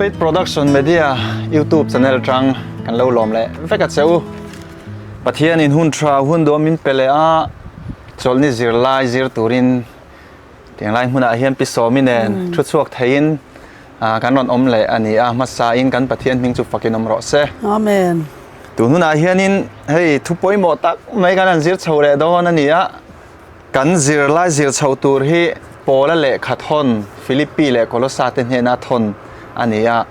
Faith Production Media YouTube channel tang kan lo lawm leh vek a che u. Pathian in hun tha hun duam min pe leh a, chawlhni zirlai zir turin Tinglai hmunah hian Pi Sawmi nen thu chhuak theiin kan rawn awm leh a ni a, hmasain kan Pathian hming chu fakin awm rawh se. Amen. Tun hunah hianin hei thu pawimawh tak mai kan han zir chho leh dawn a ni a, kan zirlai zir chho tur hi Paula lehkha thawn Philippi leh Kolosa te hnena thawn a ni a.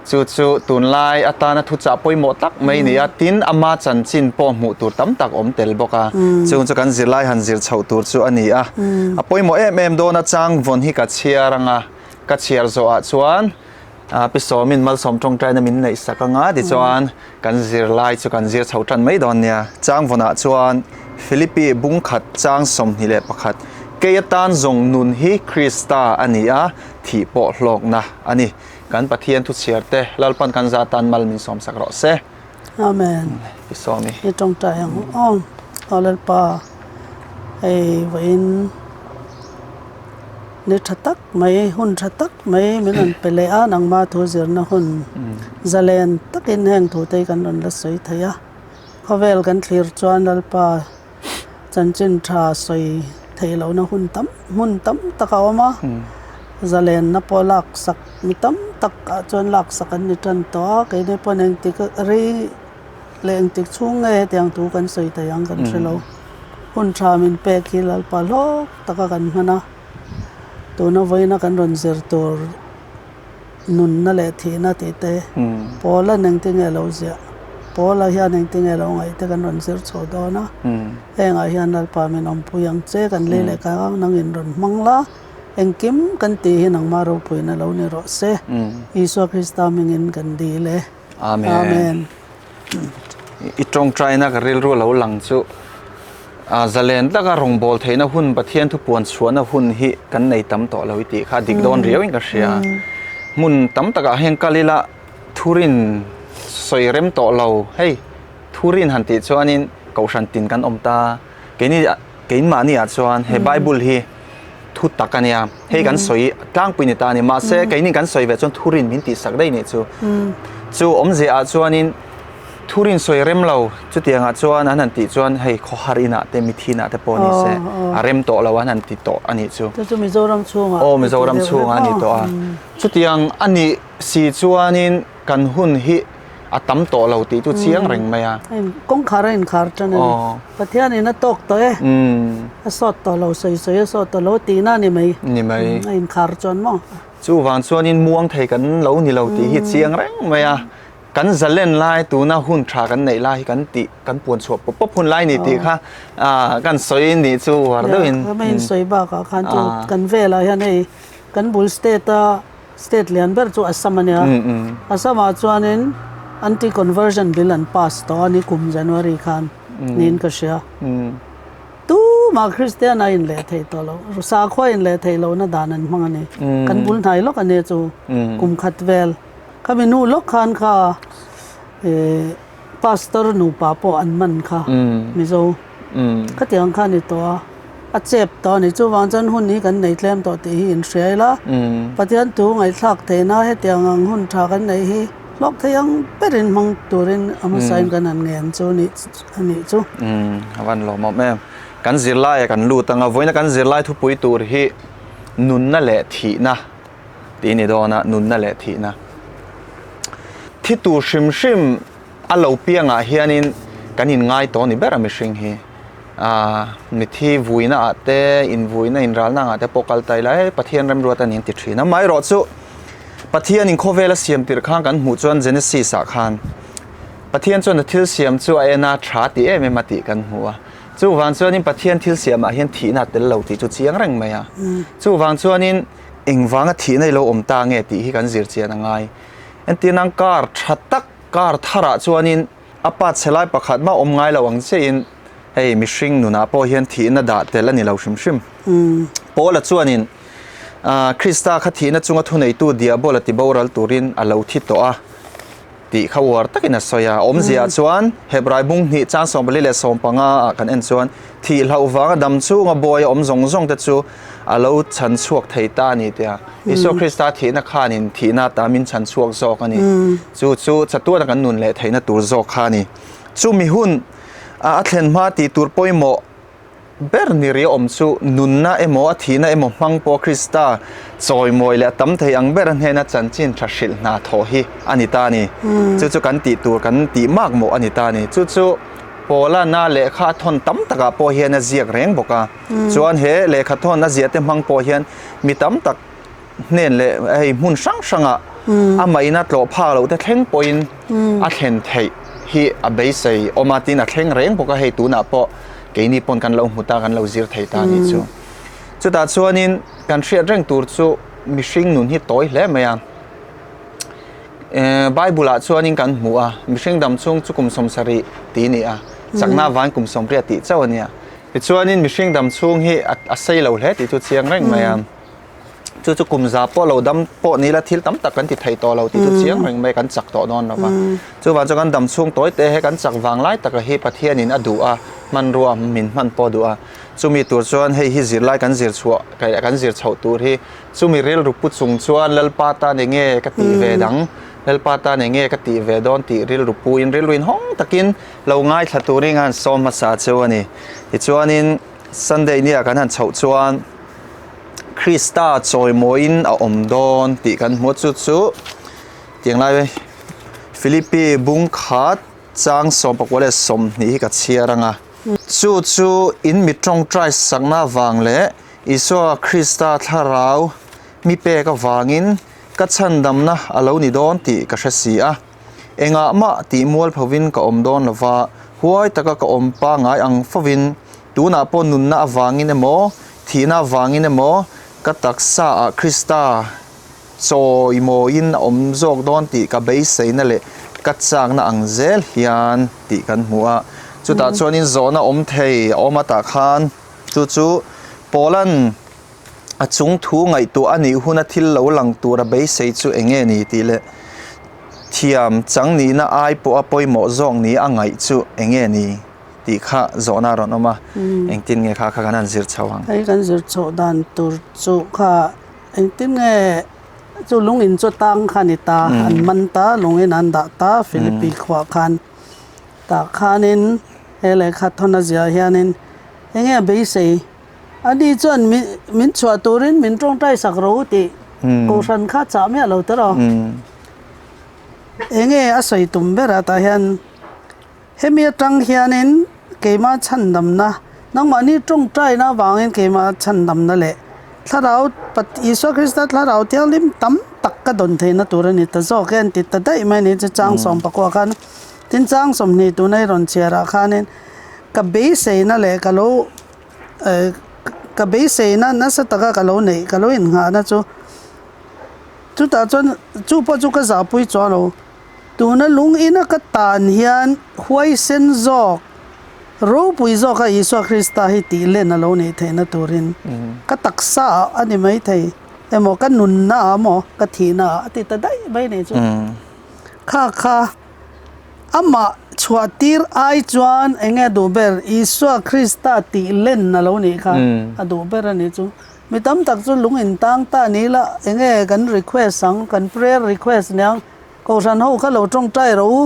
Chu chu tunlai atana thuchah pawimawh tak mai a ni a, tin ama chanchin pawh hmuh tur tam tak awm tel bawk a, chung chu kan zirlai han zir chhoh tur chu a ni a. A pawimawh em em dawn a chang vawn hi ka chhiar ang a, ka chhiar zawhah chuan Pi Sawmin Malsawm tawngtaina min neih sak ang a, tichuan kan zirlai chu kan zir chho tan mai dawn nia. Chang vawnah chuan Philippi bungkhat chang 21, Kei atan zawng nun hi Krista a ni a, thih pawh hlawkna a ni. Kan Pathian thu chhiar te Lalpan kan za tan mal min sawm sak rawh se. Amen. Pi Sawmi. I tawngtai ang aw. Aw Lalpa hei vawiin ni tha tak mai hun tha tak mai min rawn pe leh a nangma thu zirna hun zalen takin heng thu te hi kan rawn la sawi thei a. Khawvel kan thlir chuan Lalpa Chanchin tha sawi theih lohna hun tam hmun tam tak a awm a, zalenna pawh laksak mi tam tak ah chuan laksak an ni tan tawh a, keini pawn engtik rei leh engtik chhung nge hetiang thu kan sawi thei ang kan hre lo. Hun tha min pek hi Lalpa hlawk taka kan hman a, tuna vawiina kan rawn zir tur Nunna leh thihna tih te, Paula engtinge lo ziah, Paula hian engtinge lo ngaih te kan rawn zir chho dawn a. Hengah hian Lalpa min awmpui ang che, kan lei leh kai ang nangin rawn hmang la, engkim kan tih hi nangmah ropuina lo ni rawh se. Isua Krista hmingin kan dil e. Amen. Amen. I tawngtaina ka rilru lo lang chu zalen taka rawngbâwl theihna hun, Pathian thu puan chhuahna hun hi kan nei tam tawh lo i tih kha dik dawn riauin ka hria. Hmun tam takah hian kal ila thurin sawi rem tawh lo, hei thurin han tih chuanin kohhran tin kan awm ta, keini keimahniah chuan he Bible hi thu tak a nia, hei kan sawi tlangpui ni ta a ni, mahse keini kan sawi ve chuan thurin min tihsak daih nih chu. Chu awmzia ah chuanin thurin sawi rem lo chutiangah chuan an han tih chuan hei khawhar inah te mithin ah te pawh ni se a rem tawh lo an han ti tawh a nih chu. Chu chu Mizoram chhungah Aw Mizoram chhungah a ni tawh a. Chutiang a nih si chuanin kan hun hi a tam tawh lo tih chu chiang reng mai a. Kawngkhar a inkhar tan a ni. Pathianin a tawk tawh e. A sawt tawh lo, sawi sawi a sawt tawh lo tihna a ni mai. Ni mai. A inkhar chuan maw? Chuvang chuanin muang thei kan lo ni lo tih hi chiang reng mai a. Kan zalen lai tuna hun tha kan neih lai hi kan tih, kan puan chhuah pawp pawp hun lai ni tih kha kan sawi nih chu uar deuhin. Ka main sawi bakah khan chu kan velah hian hei kan bul state a State lian ber chu Assam a nia. Assam ah chuanin Anti Conversion Bill an pass tawh a ni kum January khan niin ka hria. Tumah Kristian a inleh theih tawh lo, sakhua inleh theih lohna dan an hmang a ni. Kan bul hnai lawk a nia chu kum khat vel. Khami nu lawk khan kha Pastor nupa pawh an man kha Mizo khatiang kha a ni tawh a, a chep tawh a ni. Chuvang chuan hun hi kan nei tlem tawh tih hi inhria ila, Pathian thu ngaihthlak theihna hetiang ang hun tha kan neih hi hlawk thei ang berin hmang turin a hmasain kan han ngen chu a nih chu. A van lawmawm em. Kan zirlaia kan lut anga vawiina kan zirlai thupui tur hi nunna leh thihna tih a ni dawn a, nunna leh thihna. Thi tur hrim hrim a lo piangah hianin kan inngai tawh a ni ber a mihring hi. Aaa mithi vuina ah te, invuina inralna angah te pawh kal ta ila hei Pathian remruat a ni an ti thin a. Amaherawhchu Pathianin khawvel a siam tirh khan kan hmuh chuan Genesis ah khan Pathian chuan a thil siam chu a en a, tha ti em em a tih kan hmu a. Chuvang chuanin Pathian thil siamah hian thihna a tel lo tih chu chiang reng mai a. Chuvang chuanin engvanga thihna i lo awm ta nge tih hi kan zir chian a ngai. Entir nan car tha tak car tharah chuanin a pa chhe lai pakhat mah awm ngai lo ang chiahin hei mihring nunah pawh hian thihna dah tel a ni lo hrim hrim. Paula chuanin Krista kha thihna chunga thuneitu Diabola tiboral turin a lo thi tawh a. Tih kha uar takin a sawi a. Awmzia chuan Hebrai bung hnih chang 44 leh 15 ah kan en chuan thih hlauh vanga dam chunga buai a awm zawng zawng te chu a lo chhan chhuak thei ta a ni tia. Isua Krista thihna khanin thihna ata min chhan chhuak zawk a ni. Chu chu chatuana kan nun leh theihna tur zawk kha a ni. Chumi hun a thlen hma tih tur pawimawh ber ni ri awm chu nunna emaw a thihna emaw hmang pawh Krista chawimawi leh a tam thei ang ber a hnena chanchin tha hrilh hna thawh hi a ni ta a ni. Chu chu kan tih tur kan tih mak mawh a ni ta a ni. Chu chu Paula na lehkha a thawn tam takah pawh hian a ziak reng bawk a. Chuan he lehkha thawn a ziah te hmang pawh hian mi tam tak hnen leh hei hmun hrang hrangah amah ina tlawh phak loh te thleng pawhin a thlen theih hi a beisei awm a tin a thleng reng bawk a hei tunah pawh keini pawn kan lo hmu ta kan lo zir thei ta a nih chu. Chutah chuanin kan hriat reng tur chu mihring nun hi tawi hle mai a eh Bible ah chuanin kan hmu a mihring dam chhung chu kum 70 tih a ni a chakna avangin kum 80 tih chauh a nia tichuanin mihring dam chhung hi a sei lo hle tih chu chiang reng mai a. Chu chu kum za pawh lo dam pawh ni la thil tam tak kan ti thei tawh lo tih chu chiang reng mai kan chak tawh dawn lo va. Chuvang chuan kan dam chhung tawi te he kan chak vang lai taka hi Pathianin a duh a, hmanrua min hman pawh a duh a. Chumi tur chuan hei hi zirlai kan zir chhuah kan zir chhoh tur hi chumi rilru pu chung chuan Lalpa tan eng nge ka tih ve dang, Lalpa tan eng nge ka tih ve dawn tih rilru pu in rilru in hawng takin lo ngaithla turin a han sawm hmasa cheu a ni. Tichuanin Sunday nia kan han chhoh chuan Krista chawimawiin a awm dawn tih kan hmu a, chu chu tiang lai Philippi bung khat chang 19 leh 20 hi ka chhiar ang a. Chu chu in mi tawngtai sakna vang leh Isua Krista thlarau mi pek avangin ka chhandamna a lo ni dawn tih ka hre si a. Engah mah tih mual phovin ka awm dawn lova, huai taka ka awm pangngai ang fovin Tunah pawh nunna avangin emaw, thihna avangin emaw, ka taksaah Krista chawimawiin a awm zawk dawn tih ka beiseina leh ka chakna ang zel hian tih kan hmu a. Chutah chuanin zawhna awm thei a awm atah khan chu chu Paula'n a chung thu ngaihtuah a nih huna thil lo lang tura beisei chu eng nge ni tih leh thiam chang nihna ai pawha pawimawh zawk ni a ngaih chu eng nge ni? Tih kha zawhna a rawn awm a, engtin nge kha kha kan han zir chho ang? Hei kan zir chhoh dan tur chu kha engtin nge chu lung in chu tang kha ni ta, an man ta, lung in an dah ta Philippi khuah khan tah khanin he lehkha thawn a ziah hianin enge a beisei ani chuan min chhuah turin min tawngtai sak ro tih kohhran kha chah miah lo tawh enge a sawi tum berah tah hian. Hemi atang hianin keimah chhandamna, nangmahni tawngtaina avangin keimah chhandamna leh Thlarau, Isua Krista Thlarau Thianghlim tam tak ka dawn theihna tur a ni ta zawk e an ti ta daih mai a ni. Chu chang 19 khan tin chang 20 tuna i rawn chhiarah khanin ka beiseina leh ka lo ka beiseina nasa taka ka lo neih ka lo innghahna chu chutah chuan chu pawh chu ka zahpui chuang lo. Tuna lung ina ka tan hian huaisen zawk, ropui zawka Isua Krista hi tih len a lo neih theihna turin ka taksa ah a ni mai thei emaw, ka nunna ah maw, ka thihna ah a ti ta daih mai nei chu. Kha kha amah chhuah tir ai chuan eng nge a duh ber? Isua Krista tih len a lo nih kha a duh ber a nih chu. Mi tam tak chu lung in tang ta ni la, eng nge kan request ang, kan prayer request niang, Kohhran ho kha lo tawngtai rawh u,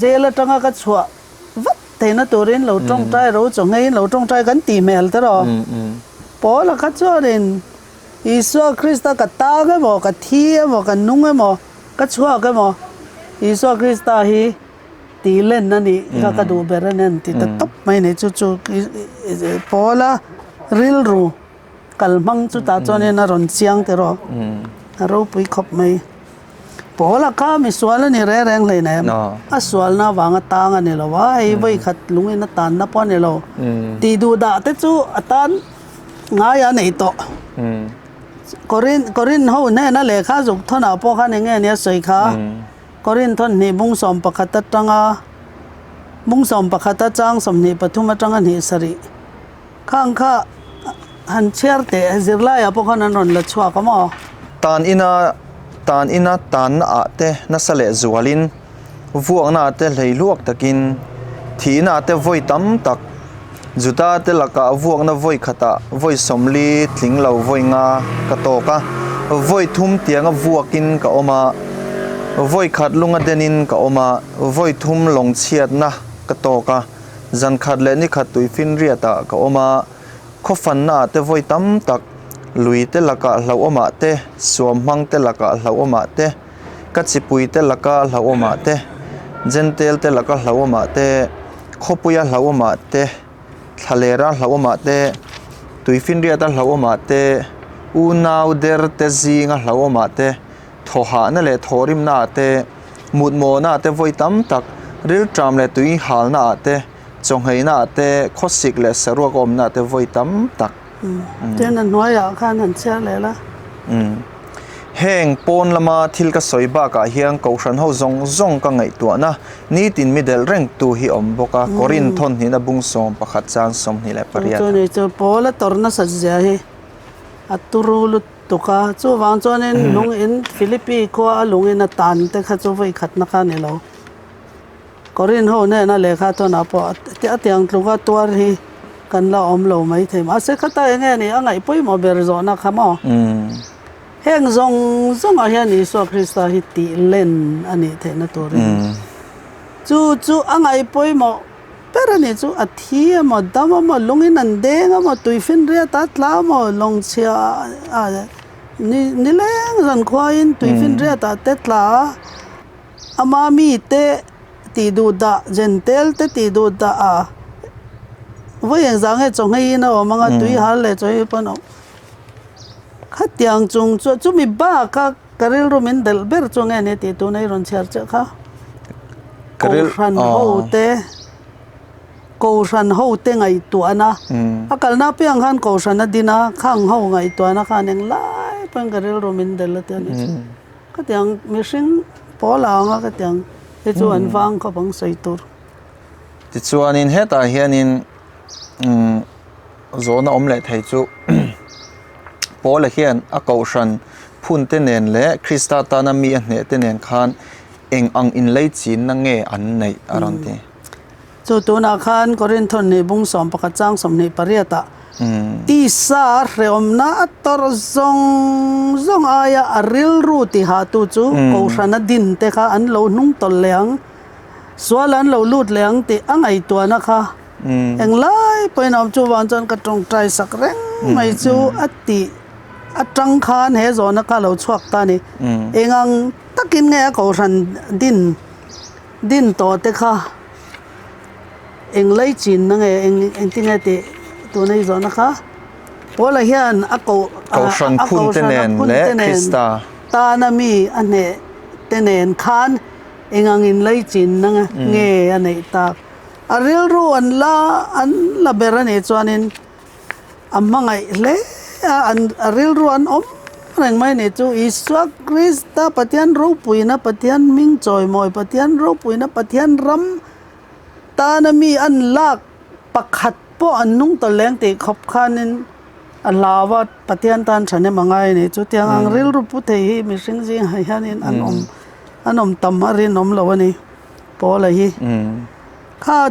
jail atanga ka chhuah vat theihna turin lo tawngtai rawh u, chawhngeiin lo tawngtai kan tih hmel te rawh. Paula kha chuanin Isua Krista ka tang emaw, ka thi emaw, ka nung emaw, ka chhuak emaw, Isua Krista hi tih len a nih kha ka duh ber a ni an ti ta tawp mai a ni. Chu chu Paula rilru. Kal hmang chutah chuanin a rawn chiang teh rawh. A ropui khawp mai. Paula kha mi sual a ni reng reng hleinem. A sualna avanga tang a ni lo a, hei vawi khat lungin a tanna pawh a ni lo. Tih duh dah te chu a tan ngai a nei tawh. Korin Korin ho hnena lehkha zuk thawnah pawh khan eng nge nia sawi kha. Korin thawn hnih bung 11 atanga bung 11 atang 23 atanga hnih sarih. Khang kha han chhiar teh zirlaiah pawh khan an rawn la chhuak a maw? Tan ina Tan ina tanna ah te nasa leh zualin, vuakna ah te hleihluak takin, thihna ah te vawi tam tak, Juda te lakah vuakna vawi khatah vawi 40 tling lo vawi nga ka tawk a, vawi thum tianga vuakin ka awm a, vawi khat lunga denin ka awm a, vawi thum lawng chhiatna ka tawk a, zan khat leh ni khat tuifinriatah ka awm a. Khawfanna ah te vawi tam tak, lui te lakah hlauhawmah te, suamhmang te lakah hlauhawmah te, ka chipui te laka hlauhawmah te, Jentail te laka hlauhawmah te, khawpuia hlauhawmah te, thlalera hlauhawmah te, tuifinriata hlauhawmah te, unau der te zinga hlauhawmah te, thawhahna leh thawhrimna ah te, mutmawhna ah te vawi tam tak, rilṭam leh tuihalna ah te, Chawngheina ah te, khawsik leh saruak a awmna ah te vawi tam tak. Tin, a hnuaiah khan han chhiar leh la. Heng pawn lama thil ka sawi bakah hian Kohhran ho zawng zawng ka ngaihtuahna nitin mi delh reng tu hi awm bawk a, Korin thawn hnihna bung 11 chang 28. Chu ni chu Paula tawrh nasat zia hi a turu lutuk a, chuvang chuanin lung in Philippi khua a lung in a tan te kha chu vawi khatna kha a ni lo. Korin ho hnena lehkha tawnah pawh a tiang tluka tuar hi kan la awm lo mai thei. Mahse khata eng nge ni a ngaih pawimawh ber zawhna kha maw? Heng zawng zawngah hian Isua Krista hi tih len a nih theihna turin chu chu a ngaih pawimawh ber a nih chu. A thi emaw, dam emaw, lungin an deng emaw, tuifinriat a tla emaw, lawngchhia a nileng zankhuain tuifinriatah te tla a. Ama mite tih duh dah, Jentail te tih duh dah a vawi engzah nge chawhngeiin a awm anga tui hal leh chawhngei pawn a awm. Khatiang chung chu chumi baka ka rilru min delh ber chu nge ni tih tuna i rawn chhiar chiah kha. Kohhran ho te Kohhran ho te ngaihtuahna a kalna apiang khan Kohhran a din a, khang ho ngaihtuahna khan englai pawn ka rilru min delh a tia ni chu. Khatiang mihring pawl ang a khatiang hi chu an vang khawp ang sawi tur. Tichuanin hetah hianin umm zawhna awm leh thei chu Paula hian a kohhran phun te nen leh Krista tana mi a hneh te nen khan eng ang inlei chinna nge an neih a rawn ti. Chu tunah khan Korinthon nih bung 11 chang 28 ah tisa hrehawmna a tawrh zawng zawng aia a rilru tihahtu chu Kohhrana din te kha an lo hnung tawlh leh ang, sual an lo lut leh ang tih a ngaihtuahna kha englai pawhin a awm. Chuvang chuan ka tawngtai sak reng mai chu a tih atang khan he zawhna kha a lo chhuak ta a ni. Engang takin nge a Kohhran din Din tawh te kha eng lei chinna nge eng engtinge tih tuna i zawhna kha Paula hian a koh Kohhran a phun te kohhran a nen phun leh te nen Krista. tana mi a hneh te nen khan eng ang in lei chinna nge a neih tak. A rilru an la an la ber a nih chuanin A hmangaih hle a, an a rilru an awm reng mai ni chu Isua Krista Pathian ropuina, Pathian hming chawimawi, Pathian ropuina, Pathian ram tana mi an lak pakhat pawh an nung tawlh leng tih khawp khanin a hlau a, Pathian tan thahnem a ngai a ni. Chutiang ang rilru pu thei hi mihring zingah hianin an awm an awm tam a rinawm lo a ni Paula hi. Kha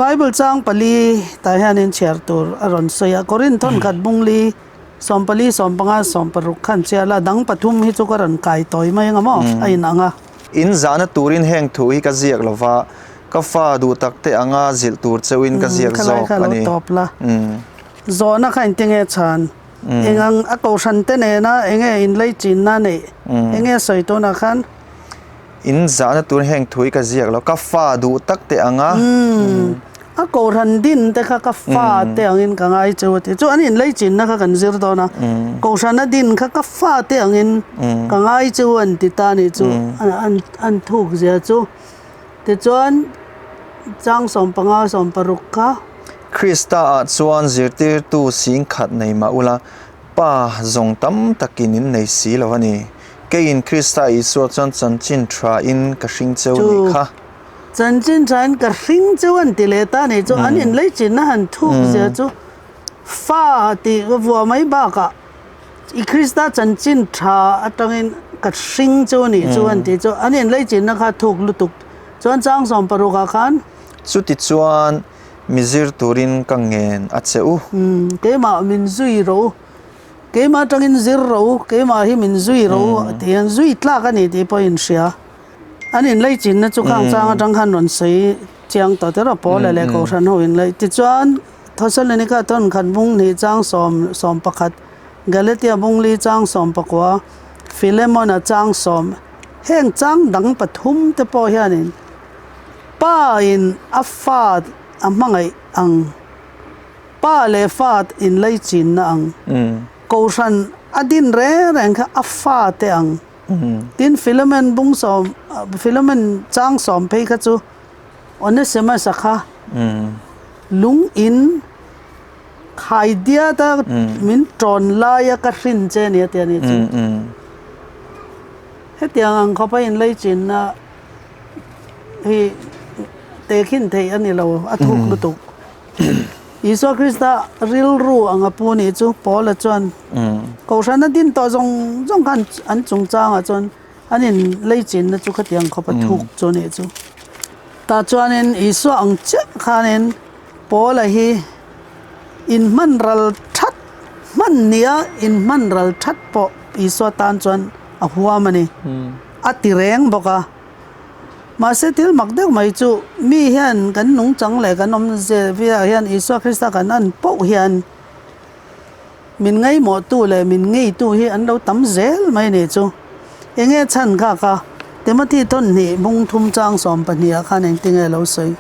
Bible chang pali tah hianin chhiar tur a rawn sawi a, Korinth thawnkhat bungli 14, 15, 16 khan chhiar la, dang pathum hi chu ka rawn kai tawi mai anga maw a inang a. In zahna turin heng thu hi ka ziak lo va, ka fa duh tak te anga zilh tur cheuhin ka ziak zawk a ni. Tawp la. Zawhna kha engtin nge chhan? Eng ang a kohhran te nena enge inlei chinna neih? Enge sawi tunah khan? In zahna tur heng thu hi ka ziak lo, ka fa duh tak teh ang a. Umm, a kohhran din te kha ka fa te angin ka ngai cheu a ti. Chu an inlei chinna kha kan zir dawn a, kohhrana din kha ka fa te angin ka ngai cheu an ti ta nih chu, an thuk zia chu. Tichuan, chang 15, 16 kha. Krista ah chuan zirtirtu singkhat nei mah ula, Pa zawng tam takin in nei si lo a ni. Keiin Krista Isua chuan chanchin tha in ka hring cheu nih kha. Chanchin tha in ka hring cheu an ti leh ta nih chu an inlei chinna han thuk zia chu fa tih ka vuah mai bakah i Krista chanchin tha atangin ka hring chu a nih chu an tih chu an inleichinna kha thuk lutuk chuan chang 60 ah khan. Chutichuan mi zir turin ka ngen a che u. Umm keimah min zui ro u, keimah atangin zir ro u, keimah hi min zui ro u tih hian zui tlak a ni tih pawh inhria. An inleichinna chu khang chang atang khan rawn sawi chiang tawh te rawh Paula leh Kohhran ho inlei. Tichuan Thessalonika tawn khat bung hnih chang 11 Galatia bungli chang 19, Philemon-a chang sawm, heng chang dang pathum te pawh hianin Pa in a fa a hmangaih ang, Pa leh fa inlaichinna ang, Kohhran a din reng reng kha a fa te ang. Tin, Philemon bung sawm, Philemon chang sawm phei kha chu Onesimus-a kha lung in, Khai diata min tawn laia ka hrin che nia tia ni chu. Hetiang ang khawpa inleichinna hi tehkhin theih a ni lo, a thuk lutuk. Isua Krista rilru anga pu nih chu Paula chuan Kohhran a din tawh zawng zawng khan an chungchangah chuan an inleichinna chu khatiang khawpa thuk chu a nih chu. Tah chuanin Isua ang chiah khanin Paula hi inhman ral that hman nia inhman ral that pawh Isua tan chuan a huam a ni. A ti reng bawk a. Mahse thil mak deuh mai chu mi hian kan nungchang leh kan awmze viah hian Isua Krista kan an poh hian min ngaihmawhtu leh min ngeitu hi an lo tam zel mai nih chu. Enge chhan kha kha Timothy tawnhnih bung thum chang 12 ah khan engtinge lo sawi?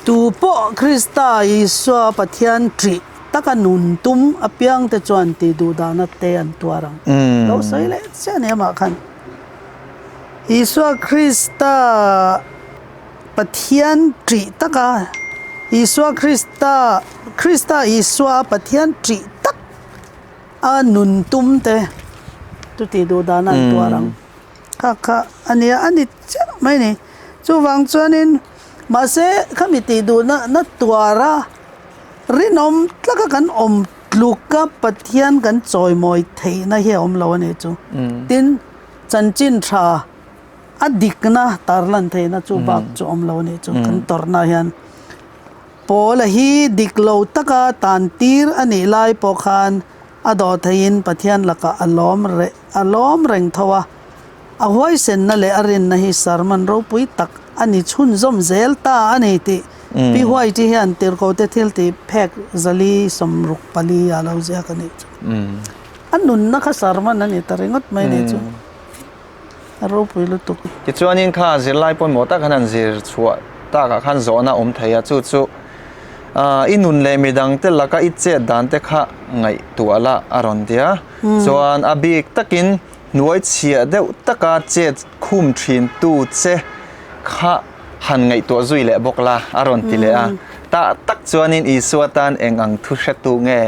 Tu pawh Krista Isua Pathian ṭih taka nun tum apiangte chuan tih duh dahna te an tuar ang. Lo sawi leh chiah ni amah khan. Isua Krista Pathian ṭih taka Isua Krista Krista Isua Pathian ṭih tak a nun tum te chu tih duh dahna an tuar ang. Kha kha a nia a ni chiah mai a ni. Chuvang chuanin mahse khami tih duhna na tuara rinawm tlaka kan awm tluka Pathian kan chawimawi theihna hi a awm lo a nih chu. Tin, chanchin tha a dikna tarlan theihna chu bak chu awm lo a nih chu kan tawrhna hian. Paula hi dik lo taka tan tir a nih lai pawh khan a dawh theiin Pathian lakah a lawm reh a lawm reng tho a. A huaisenna leh a rinna hi sermon ropui tak a ni chhunzawm zel ta a ni tih Pi White-i hian tirhkote thil tih phek 464 a lo ziak a nih chu. A nunna kha sermon a ni ta ringawt mai a nih chu. A ropui lutuk. Tichuanin kha zirlai pawimawh tak khan an zir chhuah takah khan zawhna awm thei a, chu chu i nun leh midangte laka i chet dan te kha ngaihtuah la a rawn ti a. Chuan a bik takin hnuai chhiah deuh taka chet khum thin tu che kha han ngaihtuah zui leh bawk la a rawn ti leh a. Tah tak chuanin Isua tan eng ang thu hretu nge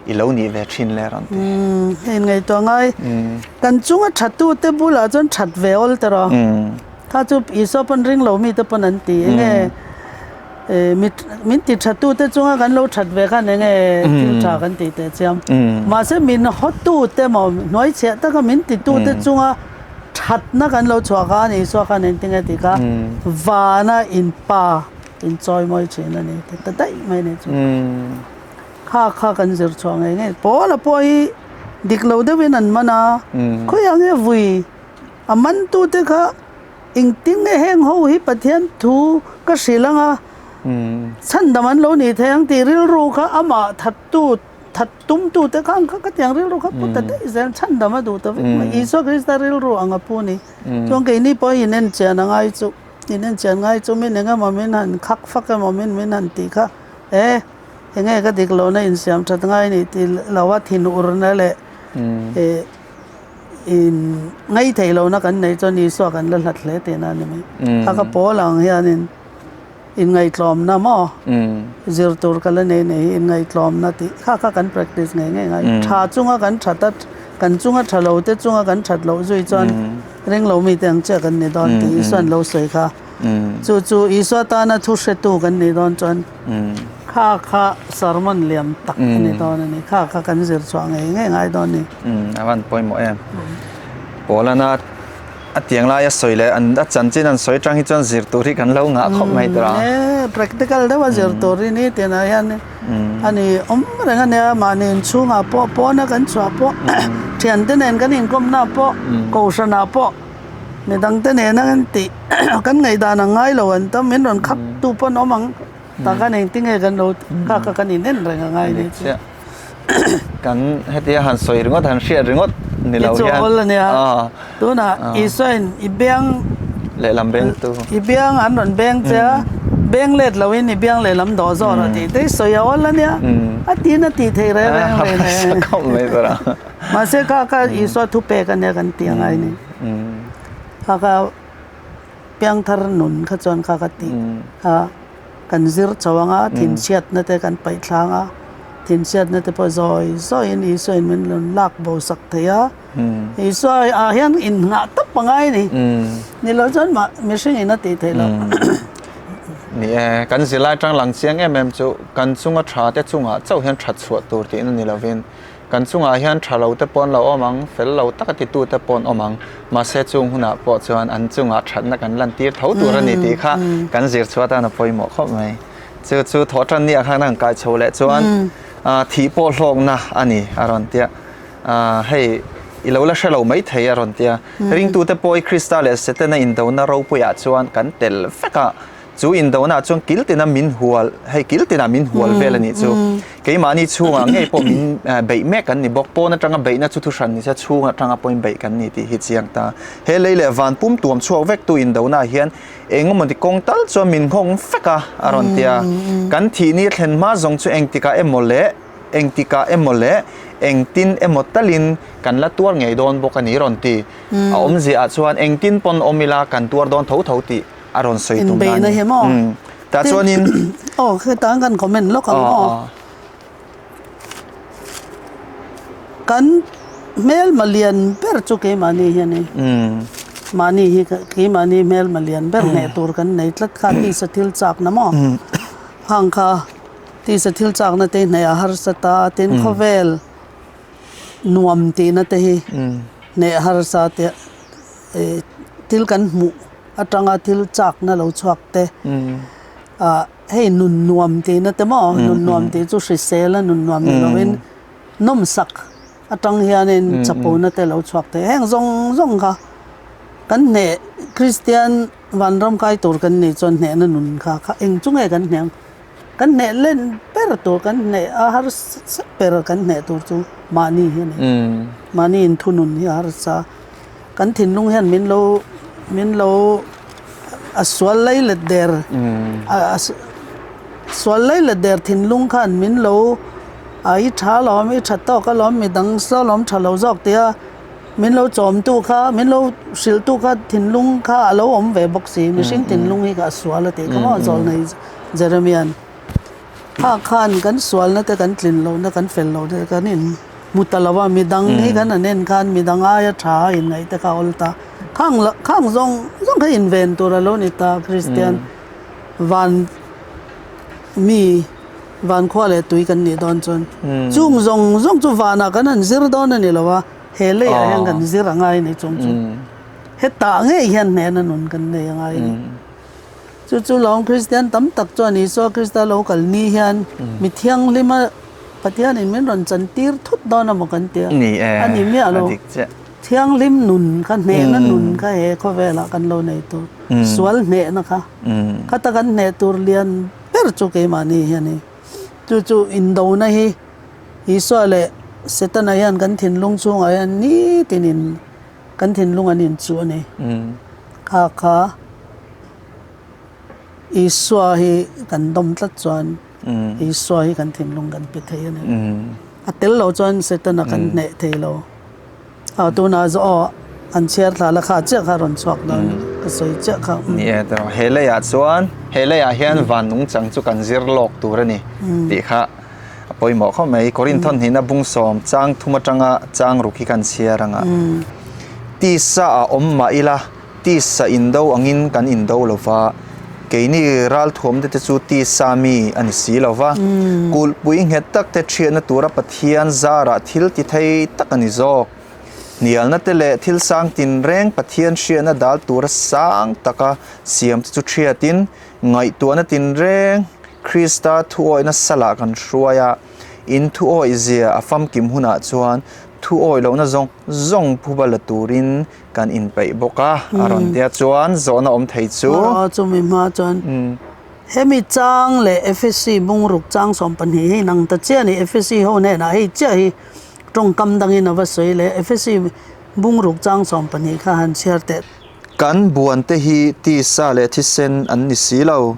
i lo nih ve thin le rawn ti. Umm hei ngaihtuah ngai. Kan chunga thattu te bulah chuan that ve awl te rawh. Kha chu Isua pawn ring lo mi te pawn an ti. Enge min ti thattu te chunga kan lo that ve khan enge thil tha kan tih teh chiam. Mahse min hawtu te maw hnuai chhiah taka min titu te chunga thatna kan lo chhuah khan Isua khan engtinge tih kha vana inpa inchawimawi thin a ni ti ta daih mai a ni chu. Kha kha kan zir chhuah ngei ngei. Paula pawh hi dik lo deuhin an man a, khawiah nge vui a mantute kha engtin nge heng ho hi Pathian thu ka hrilh ang a, chhandam an lo nih thei ang tih rilru kha amah thattu, that tumtute kha ang kha khatiang rilru kha pu ta daih zel, chhandam a duh ta vek mai. Isua Krista rilru ang a pu ni. Chuan keini pawh hi inenchian a ngai chu, inenchian ngai chu min engemaw min han khak fak emaw min min han tih kha e. Enge ka dik lohna insiam that ngai nih ti lo a thinurna leh in ngaih theih lohna kan neih chuan Isua kan la hlat hle tihna a ni mai. Kha ka pawl ang hianin inngaihtlawmna maw zir tur ka la nei nei hi inngaihtlawmna tih kha kha kan practice ngei ngei ngai. Tha chunga kan that a kan chunga tha lo te chunga kan that loh zui chuan ring lo mite ang chiah kan ni dawn tih Isua'n lo sawi kha. Chu chu Isua tana thu hretu kan nih dawn chuan kha kha sermon liam tak a ni dawn a ni. Kha kha kan zir chhuah ngei ngei ngai dawn a ni. A van pawimawh em. Paulana a tiang laia sawi leh an a chanchin an sawi atang hi chuan zir tur hi kan lo ngah khawp mai tawh a. E practical deuh a zir tur hi ni tinah hian a ni awm reng a nia mahni inchhungah pawh pawna kan chhuah pawh thiante nen kan inkawmna pawh kohhranah pawh midangte nena kan tih kan ngaihdan ang ngai lo an tam min rawn khap tu pawn awm ang tah khan engtinge kan lo kha kha kan inen reng a ngai ni chu. Kan hetia han sawi ringawt han hriat ringawt ni lo hian. I chawl a nia. Tunah Isuain i biang lehlam beng tu. I biang an rawn beng che a, beng let loin i biang lehlam dawh zawh rawh tih te i sawi a awl a nia. A tiin a tih theih reng reng reng e. Khawp mai tur a. Mahse kha kha Isua thupek a nia kan tih a ngai ni. Kha kha piangthar nun kha chuan kha ka tih a. Kan zir chho ang a, thinchhiatna te kan paih thlang a, thinchhiatna te pawh zawi zawiin Isuain min rawn lak bo sak thei a. Isua ah hian innghah tawp a ngai a ni. Ni lo chuan mah mihringin a tih theih loh. Ni e, kan zirlai atang lang chiang em em chu kan chunga tha te chungah chauh hian that chhuah tur tihna ni lovin Kan chungah hian tha lo te pawh an lo awm ang, fel lo taka titu te pawh an awm ang. Mahse chung hunah pawh chuan an chungah thatna kan lantir tho tur a ni tih kha kan zir chhuah atan a pawimawh khawp mai. Chu chu thawhtan ni ah khan a han kai chho leh chuan thih pawh hlawkna a ni a rawn tia. Hei i lo la hre lo mai thei a rawn tia. Ringtute pawh i Krista leh Setana indona ropuiah chuan kan tel vek a. Chu indona chuan kil tina min hual, hei kil tina min hual vel a nih chu. Keimahni chhungah ngei pawh min beih mek kan ni bawk. Pawn atanga beihna chu thuhran ni se chhung atanga pawhin beih kan ni tih hi chiang ta. He lei leh van pum tuam chhuak vek tu indona hian engemaw kawng tal chuan min nghawng vek a, a rawn ti a. Kan thihni a thlen hma zawng chu engtikah emaw leh engtikah emaw leh engtin emaw talin kan la tuar ngei dawn bawk a ni rawn ti. A awmziaah chuan engtin pawn awm ila kan tuar dawn tho tho tih. a rawn sawi tum na ni. Tah chuanin Aw hetah kan comment lawk ang aw. Kan hmelma lian ber chu keimahni hi a ni. Mahni hi keimahni hmelma lian ber hneh tur kan nei tlat kha tisa thil chakna maw. Hang kha tisa thil chakna te hneh a harsa ta tin khawvel nuam tihna te hi hneh harsa te thil kan hmuh atanga thil chakna lo chhuak te ah hei nun nuam tihna te maw nun nuam tih chu hrisel a nun nuam ni lovin nawmsak atang hianin chapona te lo chhuak thei heng zawng zawng kha kan hneh Kristian vanram kai tur kan nih chuan hnehna nun kha kha eng chu nge kan hneh ang kan hneh len ber tur kan hneh a harsa ber kan hneh tur chu mahni hi a ni mahni inthunun hi a harsa. Kan thinlung hian min lo min lo a sual lei let der a sual lei let der thinlung khan min lo a i tha alawm i tha tawk alawm midang saw alawm tha lo zawk tia min lo chawmtu kha min lo hrilhtu kha thinlung kha a lo awm ve bawk si mihring thinlung hi kha a sual a tih kha maw zawlnei Jeremian. Kha khan kan sualna te kan tlin lohna kan fel lohna te kan in hmu ta lo a, midang hi kan han en khan midang aia tha a inngaih te kha a awl ta. Khang la khang zawng zawng kha inven tur a lo ni ta Kristian van mi van khua leh tui kan nih dawn chuan chung zawng zawng chu vanah kan han zir dawn a ni lo a, he leiah hian kan zir a ngai a ni chung chu. Hetah ngei hian hnehna nun kan nei a ngai a ni. Chu chu lawng Kristian tam tak chuan Isua Krista lo kal ni hian mi thianghlima Pathianin min rawn chantir thut dawn emaw kan ti a, a ni miah lo. Thianghlim nun kha hnehna nun kha he khawvelah kan lo nei tur, sual hnehna kha, khata kan hneh tur lian ber chu keimahni hi a ni. Chu chu indona hi Isua leh Setana hian kan thinlung chhungah hian nitinin Kan thinlung an inchuh a ni. Kha kha Isua hi kan dawm tlat chuan Isua hi kan thinlung kan pe thei a ni. A tel lo chuan Setana kan hneh thei lo. A tunah zawh aw an chhiar thla la kha chiah kha rawn chhuak dawn ka sawi chiah kha. Ni e tawh he leiah chuan he leiah hian van nungchang chu kan zir lawk tur a ni tih kha A pawimawh khawp mai. Korinth hnihna bung sawm chang thum atanga chang ruk hi kan chhiar ang a. Tisa a awm mah ila, tisa indo angin kan indo lo va, keini ralthuamte te chu tisa mi a ni si lo va, kulhpui nghet tak te thiatna tura Pathian zarah thil ti thei tak a ni zawk. Hnialna te leh thil sang tinreng Pathian hriatna dal tura sang taka siam te chu hriatin, ngaihtuahna tinreng Krista thuawihna salah kan hruai a, in thuawih zia a famkim hunah chuan thuawih lohna zawng zawng phuba la turin kan inpeih bawk a, a rawn tia chuan zawhna awm thei chu. Aw, chumi hma chuan hemi chang leh Efesi bungruk chang 12 hi nang ta chiah a ni, Efesi ho hnenah hei chiah hi Tawngkam dangin a va sawi leh Efesi bungruk chang 12 kha han chhiar teh. Kan buante hi tisa leh thisen an ni si lo.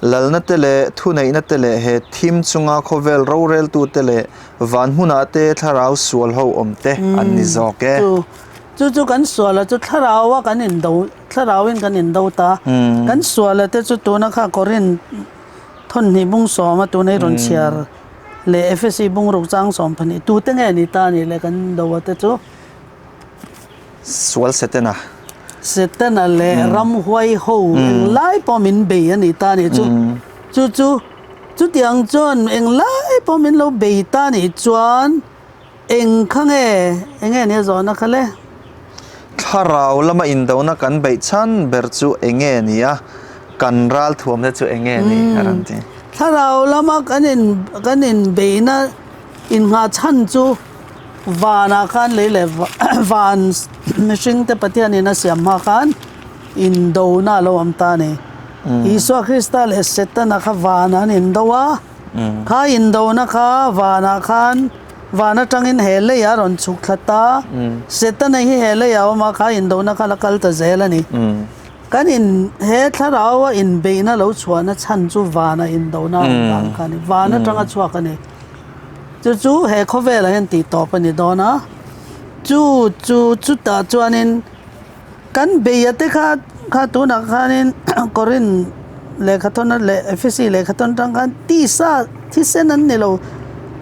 Lalna te leh thuneihna te leh he thim chunga khawvel roreltute leh van hmunah te thlarau sual ho awm te an ni zawk e. Chu chu chu kan suala chu thlaraua kan indo thlarauin kan indo ta. Kan suala te chu tuna kha Korin thawnhnih bung sawma tuna i rawn chhiar. Leh Efesi bungruk chang 12 tute nge ni ta nih le kan do a te chu? Sual Setana. Setana leh ramhuai ho englai pawh min bei a ni ta nih chu. Chu chu chutiang chuan englai pawh min lo bei ta nih chuan eng kha nge eng nge nia zawhna kha le? Thlarau lama indona kan beih chhan ber chu eng nge ni a, kan ralthuamna chu eng nge ni a rawn ti. Thlarau lama kan in kan inbeihna innghah chhan chu vanah khan lei leh van mihringte Pathianin a siam hma khan indona a lo awm ta a ni. Isua Krista leh Setana kha vanah an indo a. Kha indona kha vanah khan van atangin he leiah a rawn chhuk thla ta. Setana hi he leiah a awm a, kha indona kha la kal ta zel a ni. Kan in he thlarau a inbeihna lo chhuahna chhan chu vana indona a awm vang kha a ni. Van atanga chhuak a ni. Chu chu he khawvelah hian tihtawp a ni dawn a. Chu chu chutah chuanin. Kan beia te kha kha tunah khanin Korin lehkhathawn leh Efesi lehkhathawn atang khan tisa thisen an ni lo,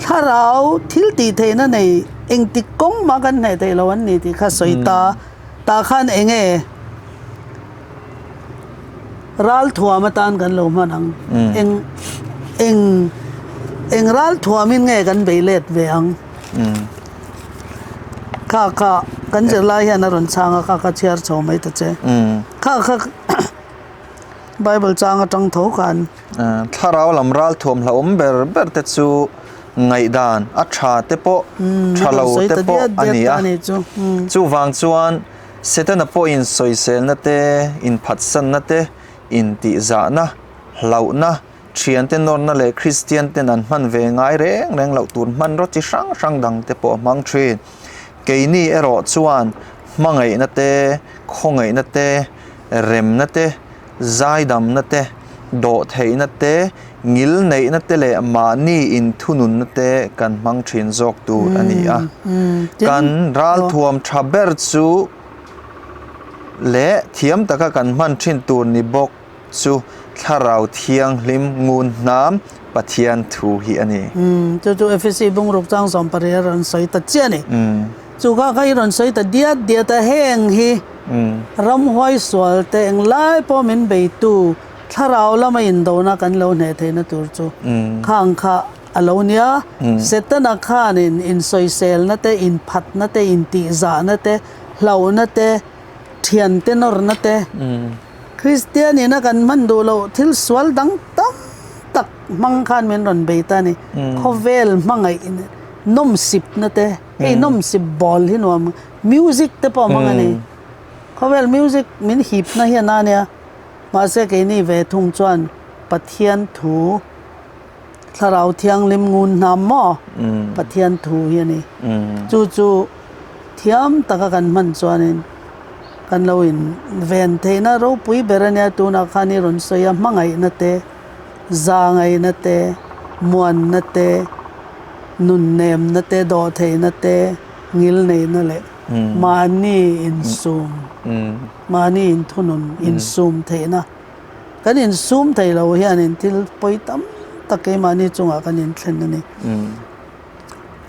thlarau thil tih theihna nei engtik kawng mah kan hneh theih lo an ni tih kha sawi ta. Tah khan eng nge ralthuam atan kan lo hman ang? Eng eng eng ralthuamin nge kan bei let ve ang? Kha kha kan zirlai hian a rawn chhang a, kha kha chhiar chho mai ta che. Kha kha Bible chang atang tho khan. Thlarau lam ral thuam hlauhawm ber ber te chu ngaihdan a tha te pawh tha lo te pawh a ni a. Chuvang chuan Setana pawhin sawiselna te, inphatsanna te, intihzahna, hlauhna, Thiante nawrna leh Kristian ten an hman ve ngai reng reng loh tur hmanraw chi hrang hrang dang te pawh a hmang thin. Keini erawh chuan hmangaihna te, khawngaihna te, remna te, zaidamna te, dawhtheihna te, ngilneihna te leh mahni inthununna te kan hmang thin zawk tur a ni a. Kan ralthuam tha ber chu leh thiam taka kan hman thin tur ni bawk. Chu Thlarau Thianghlim ngun hnam Pathian thu hi a ni. Umm, chu chu Efesi bungruk chang 18 a rawn sawi ta chiah a ni. Chu kha kha i rawn sawi ta diat diat a, heng hi ramhuai sual te englai pawh min beitu Thlarau lama indona kan lo hneh theihna tur chu khang kha a lo nia. Setana khanin insawiselna te, inphatna te, intihzahna te, hlauhna te, thiante nawrna te, Kristian ina kan hman duh loh thil sual dang tam tak hmang khan min rawn bei ta a ni. Khawvel hmangaih nawmsipna te, hei nawmsip ball hi nuam, music te pawh hmang a ni. Khawvel music min hipna hi a na nia, mahse keini ve thung chuan Pathian thu, Thlarau Thianghlim ngun hnam maw? Pathian thu hi a ni. Chu chu thiam taka kan hman chuanin kan lo in ven theihna ropui ber a nia. Tunah khan i rawn sawi a, hmangaihna te, zangaihna te, muanna te, nunnemna te, dawhtheihna te, ngilneihna leh mahni insum, mahni inthunun insum theihna. Kan insum thei lo hianin thil pawi tam tak keimahni chungah kan inthlen a ni.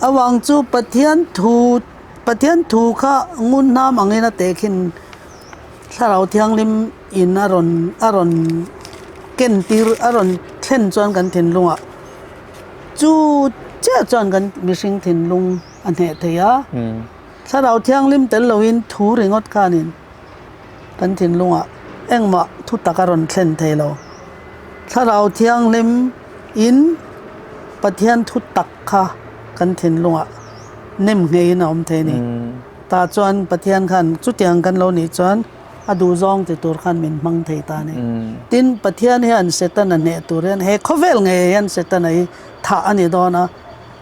Avang chu Pathian thu Pathian thu kha ngun hnam angin a tehkhin Thlarau Thianghlim in a rawn a rawn ken tir a rawn thlen chuan kan thinlungah chu chiah chuan kan mihring thinlung a hneh thei a. Thlarau Thianghlim tel loin thu ringawt khanin kan thinlungah engmah thu tak a rawn thlen thei lo. Thlarau Thianghlim in Pathian thu tak kha kan thinlungah nem ngheiin a awm thei a ni. Tah chuan Pathian khan chutiang kan lo nih chuan a duhzawng ti tur khan min hmang thei ta a ni. Tin, Pathian hian Setana hneh tur hian he khawvel ngei hian Setana hi thah a ni dawn a,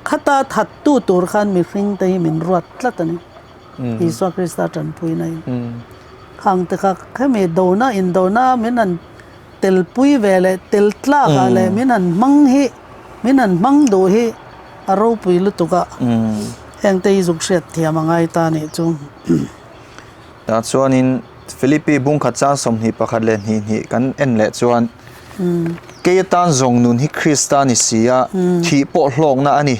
khata thattu tur khan mihring te hi min ruat tlat a ni. Isua Krista tanpuina in. Khang te kha khemi dona indona min han telpui ve leh tel tlak ah leh min han hmang hi min han hmang duh hi a ropui lutuk a. Heng te hi zuk hriat thiam a ngai ta nih chu. Tah chuanin Philippi bungkhat chang 21 leh hnih hnih kan en leh chuan kei atan zawng nun hi Krista ni si a, thih pawh hlawkna a ni.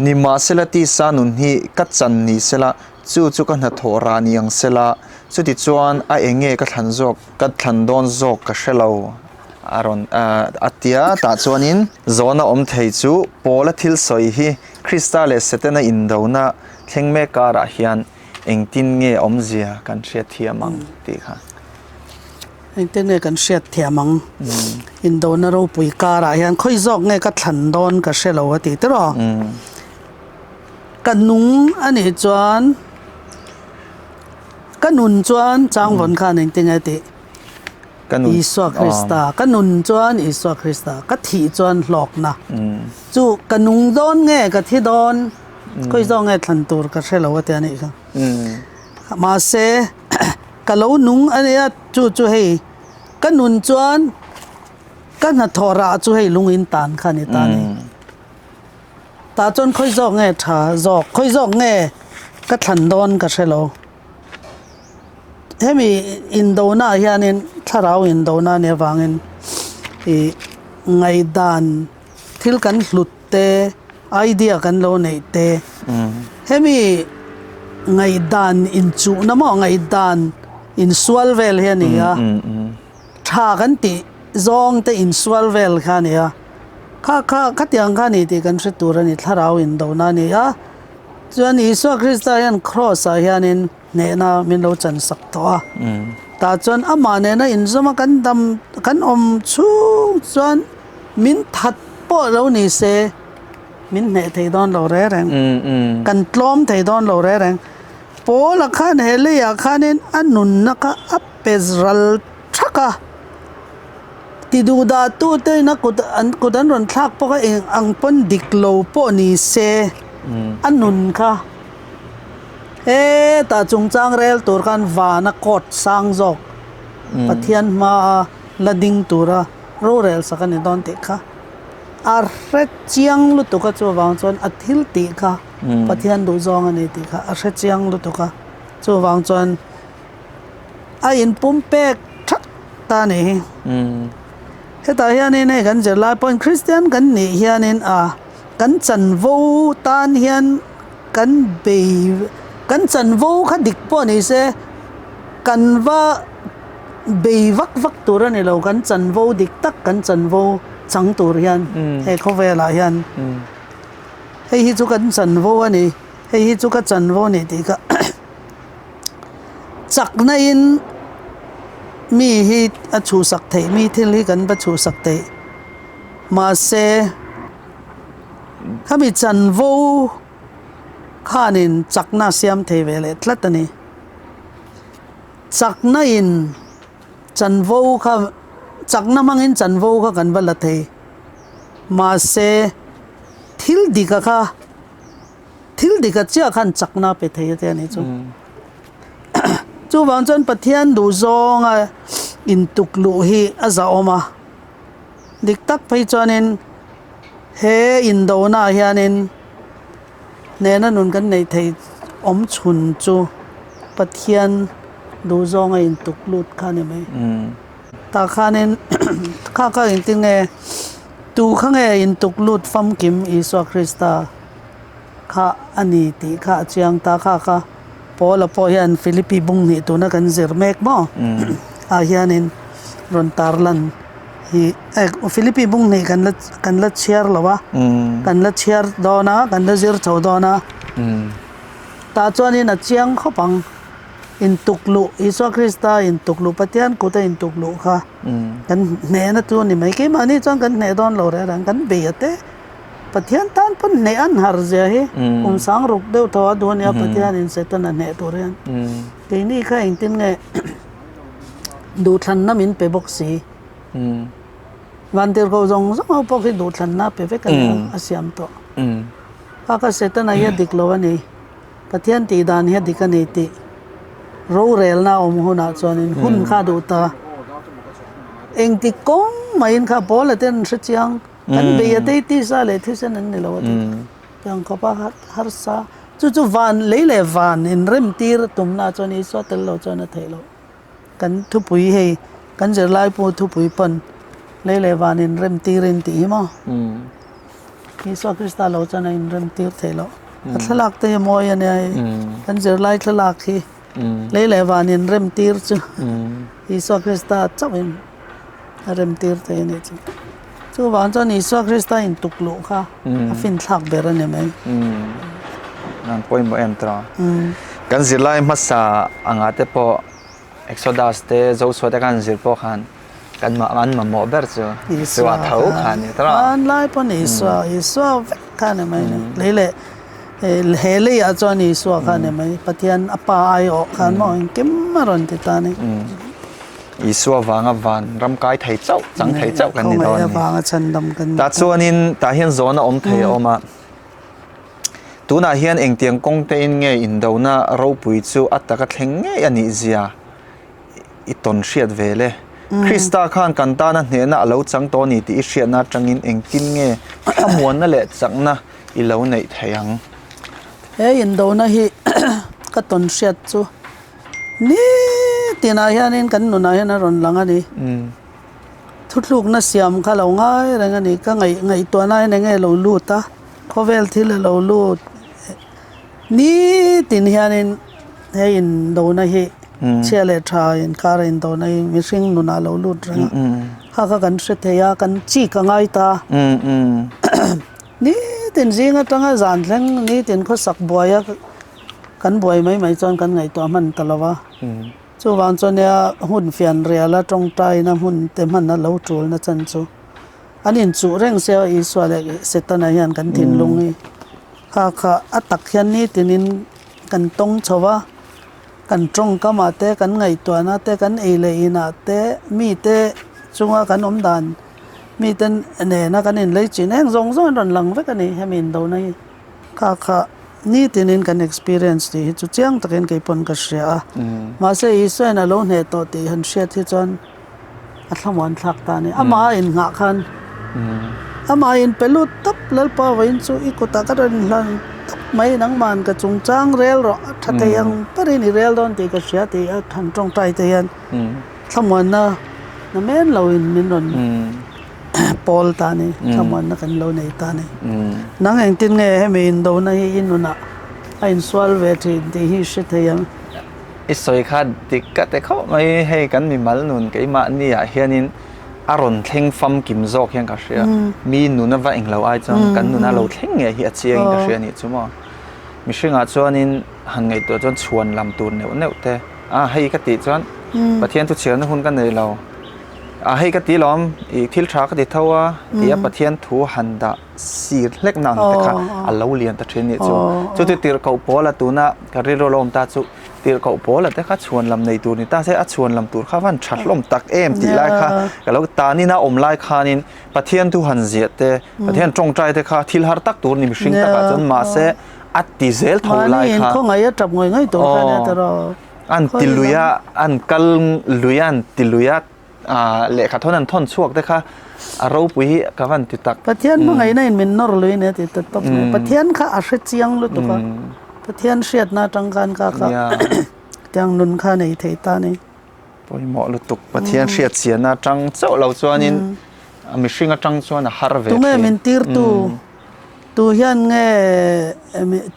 Nimahsela tisa nun hi ka chan ni sela, chu chu ka hnathawh rah ni ang sela, chutichuan a eng nge ka thlan zawk, ka thlan dawn zawk ka hre lo a rawn a ti a. Tah chuanin zawhna awm thei chu Paula thil sawi hi Krista leh Setana indona thleng mek karah hian Engtin nge awmzia kan hriat thiam ang tih kha. Engtin nge kan hriat thiam ang? Indona ropui karah hian khawi zawk nge ka thlan dawn ka hre lo a ti tiraw? Ka nung a nih chuan ka nun chuan changvawn khan engtin nge tih? Isua Krista ka nun chuan Isua Krista ka thih chuan hlawkna chu ka nung dawn nge ka thi dawn? Khawi zawk nge thlan tur ka hre lo a ti a nih kha. Mahse ka lo nung a nia chu chu hei ka nun chuan ka hnathawh rah chu hei lung in tan kha a ni ta a ni. Tah chuan khawi zawk nge tha zawk khawi zawk nge ka thlan dawn ka hre lo. Hemi indona ah hianin thlarau indona a nih avangin ih ngaihdan thil kan hlut te idea kan lo neih te hemi ngaihdan inchuhna maw ngaihdan insual vel hi a ni a tha kan tih zawng te insual vel kha a ni a kha kha khatiang kha a ni tih kan hre tur a ni thlarau indona a ni a chuan Isua Krista hian cross ah hianin hnehna min lo chan sak tawh a tah chuan amah nena inzawm a kan dam kan awm chhung chuan min that pawh lo ni se min hneh thei dawn lo reng reng kan tlawm thei dawn lo reng reng Paula khan he leiah khanin a nunna kha a pe ral thak a ti duh dah tu te in a kut an kut an rawn thlak bawk a eng ang pawn dik lo pawh ni se a nun kha. Hetah chungchang rel tur khan vana court sang zawk Pathian hmaa la ding tura rorel sak a ni dawn tih kha a hre chiang lutuk a, chuvang chuan a thil tih kha Pathian duhzawng a ni tih kha a hre chiang lutuk a, chuvang chuan a inpumpek that ta a nih hi. Hetah hianin hei kan zirlai pawhin Kristian kan nih hianin a kan chanvo tan hian kan bei kan chanvo kha dik pawh ni se kan va bei vak vak tur a ni lo kan chanvo dik tak kan chanvo chang tur hian he khawvelah hian hei hi chu kan chanvo a ni hei hi chu ka chanvo a ni tih kha chakna in mi hi a chhuhsak theih mi thil hi kan va chhuhsak theih mahse. Khami chanvo khanin chakna a siam thei ve leh tlat a ni. Chakna in chanvo kha chakna hmangin chanvo kha kan va la thei. Mahse thil dika kha thil dika chiah khan chakna a pe thei a tia ni chu. Chuvang chuan Pathian duhzawnga intukluh hi a zahawm a. Dik tak phei chuanin he indona ah hianin hnehna nun kan neih theih awm chhun chu Pathian duhzawng a intuk lut kha a ni mai. Tah khanin kha kha engtin nge tu kha nge intuk lut famkim Isua Krista kha a ni tih kha a chiang ta kha kha Paula pawh hian Philippi bung hnih tuna kan zir mek maw ah hianin rawn tarlan hi Philippi bung hnih kan la kan la chhiar lo a kan la chhiar dawn a kan la zir chho dawn a. Tah chuanin a chiang khawp ang. Intukluh, Isua Krista intukluh, Pathian kuta intukluh kha kan hnehna chu a ni mai. Keimahni chuan kan hneh dawn lo reng reng, kan bei a te. Pathian tan pawn hneh an har zia hi kum sang ruk deuh thaw a duh a nia Pathianin Setana hneh tur hian. Keini kha engtin nge duhthlanna min pe bawk si. Vantirhkoh zawng zawng ho pawh khi duhthlanna a pe vek a nia, a siam tawh. Kha kha Setana hi a dik lo a ni. Pathian tih dan hi a dik a ni tih rorelna a awm hunah chuanin hun kha a duh ta. Engti kawng mahin kha Paula te an hre chiang, kan bei a tei tisa leh thisen an ni lo a ti. Tiang khawpa harsa chu chu van lei leh van inremtir tumna chuan Isua tel lo chuan a theih loh. Kan thupui hei kan zirlai pawh thupui pawn lei leh van inremtirin tih hi maw? Isua Krista lo chuan a inremtir theih loh. A thlalak te hi a mawi a nia hei. Kan zirlai thlalak hi lei leh van inremtir chu Isua Krista chauhin a remtir thei a nih chu. Chuvang chuan Isua Krista intukluh kha a finthlak ber a ni mai. An pawimawh em tawh. Kan zirlai hmasa angah te pawh Exodus te Joshua te khan zir pawh khan kan an mamawh ber chu Isua tho kha a ni tawh. Hmanlai pawn Isua, Isua vek kha a ni mai ni. Lei leh he leiah chuan Isua kha a ni mai. Pathian a pa aiawh khan maw engkim a rawn ti ta a ni. Isua vanga van ram kai thei chauh, chang thei chauh kan ni dawn a ni. Tah chuanin tah hian zawhna awm thei a awm a, tunah hian engtiang kawng tein nge indona ropui chu a taka thleng ngei a nih zia i tawn hriat ve le? Krista khan kan tana hnehna a lo chang tawh a ni tih i hriatna atangin engtin nge thlamuanna leh chakna i lo neih theih ang? He indona hi ka tawn hriat chu Nitinah hianin kan nunah hian a rawn lang a ni. Thuthlukna siam kha lo ngai reng a ni. Ka ngaih ngaihtuahna hian eng nge lo lut a, khawvel thil a lo lut. Nitin hianin he indona hi chhia leh tha inkar a indona hi mihring nunah a lo lut reng a. Kha kha kan hre thei a, kan chik a ngai ta. Nitin zing atanga zan thleng nitin khawsak buai a. Kan buai mai mai chuan kan ngaihtuah hman ta lo va, chuvang chuan nia hun fian riala tawngtaina hmun te hman a lo tulna chan chu an inchuh reng sia Isua leh Setana hian kan thinlung hi kha kha a tak hian nitinin kan tawng chho va, kan tawngkamah te, kan ngaihtuahna te, kan ei leh inah te, mite chunga kan awm dan, mite nena kan inlei chin eng zawng zawng an rawn lang vek a ni hemi indona hi. Kha kha nitinin kan experience tih hi chu chiang takin kei pawn ka hria a. Mahse Isuain a lo hneh tawh tih han hriat hi chuan a thlamuan thlak ta a ni. Amah a innghah khan amah in pe lut tawp Lalpa vawiin chu i kutah ka rawn inhlan tawp mai nangman ka chungchang rel rawh a tha thei ang berin i rel dawn tih ka hria tih a han tawngtai te hian thlamuanna na men loin min rawn Pawl ta ni, thlamuanna kan lo nei ta ni. Nang engtin nge hemi indona hi i nunah a insual ve thin tih hi i hre thei ang? I sawi kha dik ka ti khawp mai, hei kan mimal nun keimahni ah hianin a rawn thleng famkim zawk hian ka hria. Mi nuna va englo ai chuan kan nuna lo thleng ngei hi a chiangin ka hria anih chu maw. Mihringah chuanin han ngaihtuah chuan chhuan lam tur neuh neuh te, a hei ka tih chuan Pathian thu chhiarna hun ka nei lo. A hei ka ti lawm, i thil tha ka ti tho a, ti a Pathian thu han dah sir hlek na ang te kha a lo lian ta thin nih chu. Chuti tirhkoh pawl a tuna ka rilru lo awm ta chu tirhkoh pawl a te kha chhuan lam nei tur ni ta se a chhuan lam tur kha van tha hlawm tak em tih lai kha ka lo tanin a awm lai khanin Pathian thu han ziah te, Pathian tawngtai te kha thil har tak tur ni mihring takah chuan mahse a ti zel tho lai kha. Mahni inkhawngaih a tap ngawih ngawih tur kha nia tiraw. An ti lui a, an kal lui a, an ti lui a, lehkha thawn an thawn chhuak te kha a ropui hi ka van ti tak. Pathian hmangaihna in min nawr lui nia ti ta tawp mai. Pathian kha a hre chiang lutuk a, Pathian hriatna atang khan kha kha tiang nun kha nei thei ta a ni. Pawimawh lutuk, Pathian hriat chianna atang chauh lo chuanin mihring atang chuan a har ve thin. Tunge min tirtu? Tu hian nge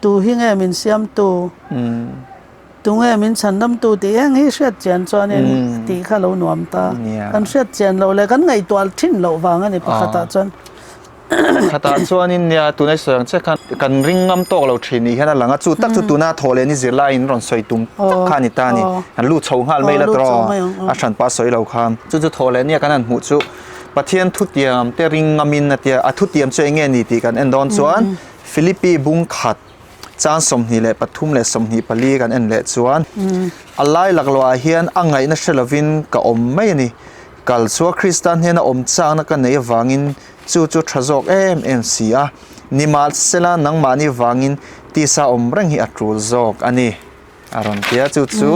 tu hi nge min siamtu? Tunge min chhandamtu tih eng hi hriat chian chuanin tih kha lo nuam ta. Kan hriat chian loh leh kan ngaihtuah thin loh vang a ni pakhatah chuan. Khatah chuanin nia tuna i sawi ang chiah khan kan ring ngam tawk lo thin ni hian a lang a, chu tak chu tuna thawh leh ni zirlaiin rawn sawi tum tak kha a ni ta a ni. Kan lut chho nghal mai la tawh a hranpa sawi lo khan. Chu chu thawh leh nia kan han hmuh chu Pathian thutiam te ring ngamin a tia, a thutiam chu eng nge ni tih kan en dawn chuan Philippi bung khat chang 23 leh 24 kan en leh chuan a lai laklawh ah hian a ngaihna hre lovin ka awm mai a ni. Kal chu a Krista hnena awm chakna ka neih avangin chu chu tha zawk em em si a, nimahsela nangmahni vangin tisa awm reng hi a tul zawk a ni a rawn ti a. Chu chu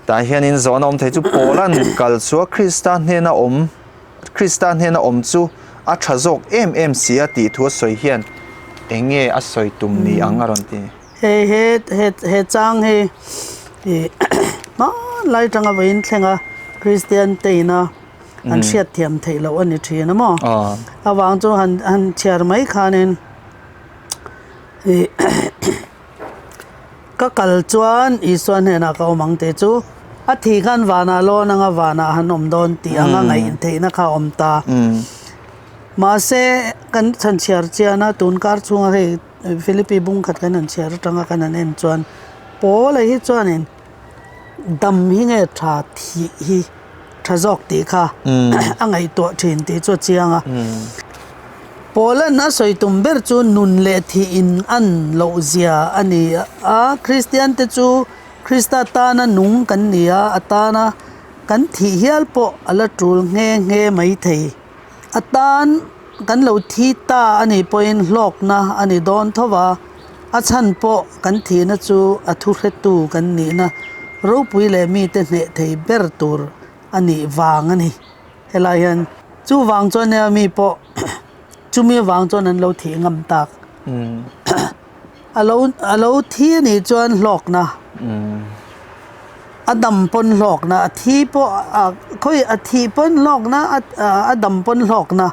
tah hianin zawhna awm thei chu Paula'n kal chu a Krista hnena awm Krista hnena awm chu a tha zawk em em si a tih thu a sawi hian eng nge a sawi tum ni ang a rawn ti. Hei he he he chang hi ih hmanlai atanga vawiin thlenga Kristian te ina an hriat thiam theih loh a ni thin a maw? Avang chu han han chhiar mai khanin ih ka kal chuan Isua hnenah ka awm ang tih chu a thi khan vanah lawn anga vanah han awm dawn tih anga ngaih theihna kha a awm ta. Mahse kan chhanchhiar chian a tunkar chhunga hei. Philippi bung khat kan han chhiar atanga kan han en chuan Paula hi chuanin dam hi nge tha thih hi tha zawk tih kha a ngaihtuah thin tih chu a chiang a. Paula'n a sawi tum ber chu nun leh thih in an loh zia a ni a, Kristian te chu Krista tana nung kan ni a, a tana kan thih hial pawh a la tul nghe nghe mai thei. A tan kan lo thi ta a nih pawhin hlawkna a ni dawn tho va, a chhan pawh kan thihna chu a thuhretu kan nihna ropui leh mite hneh thei ber tur a nih vang a ni. Helai hian chuvang chuan nia mi pawh chumi avang chuan an lo thih ngam tak. A lo a lo thi a nih chuan hlawkna a dam pawn hlawkna a thi pawh a khawi a thih pawn hlawkna a a dam pawn hlawkna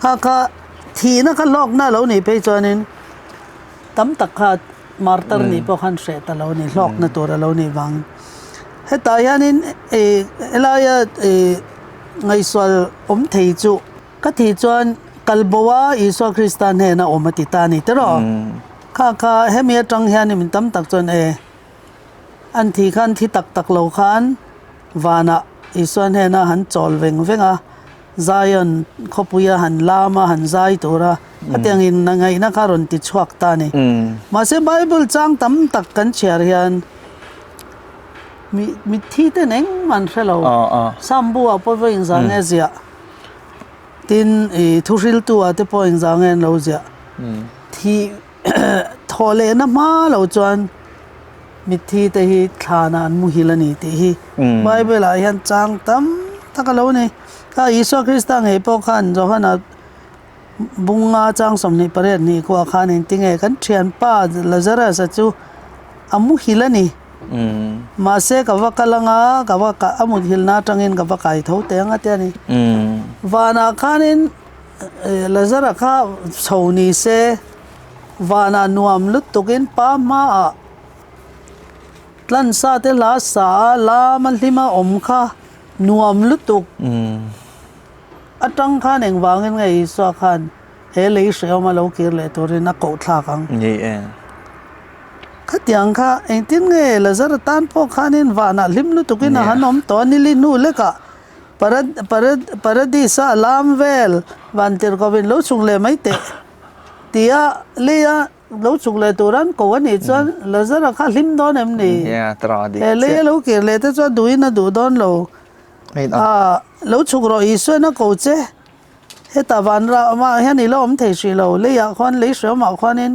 kha kha thihna kha hlawkna a lo nih phei chuanin tam tak kha martar nih pawh khan hreh ta lo a ni hlawkna tur a lo nih vang. Hetah hianin ih helaia ih ngaihsual awm thei chu. Ka thih chuan kalbo a Isua Krista hnena awm a ti ta a ni tiraw? Kha kha hemi atang hian min tam tak chuan e an thih khan thi tak tak lo khan vanah Isua hnena han chawl veng veng a, Zion khawpuia han lam a han zai tur a, khatiang in ngaihna kha rawn ti chhuak ta a ni. Mahse Bible chang tam tak kan chhiar hian mi mitthi ten engmah an hre lo. Sambu ah pawh vawiin zan nge ziah. Tin, i thuhriltu ah te pawh engzah nge an lo ziah? Thih thawh lehna hma lo chuan mitthi te hi thlanah an muhil a ni tih hi Bible ah hian chang tam tak a lo ni. Kha Isua Krista ngei pawh khan Johana bunga chang 28 hnih kuah khan engtinge kan thianpa Lazarus-a chu a muhil a ni. Mahse ka va kal anga ka va a muthilhna atangin ka va kai tho teh anga te a ni. Vanah khanin Lazara kha chho ni se vanah nuam lutukin pa hmaah tlansa te hla sa a lama hlima awm kha nuam lutuk atang khan engvangin nge Isua khan He lei hrehawm a lo kir leh turin a koh thlak ang. Ni e. Khatiang kha engtin nge Lazara tan pawh khanin vanah hlim lutukin a han awm tawh a, nili hnu lekah Paradis-a a lam vel van tirhkohin lo chhuk leh mai teh tia leia lo chhuk leh tur an ko a nih chuan Lazara kha hlim dawn em ni? He lei a lo kir leh te chuan duhin a duh dawn lo. Lo chhuk rawh Isuain a ko che. Heta vanram ah hian i la awm thei hrih lo, leiah khuan lei hreawmah khuanin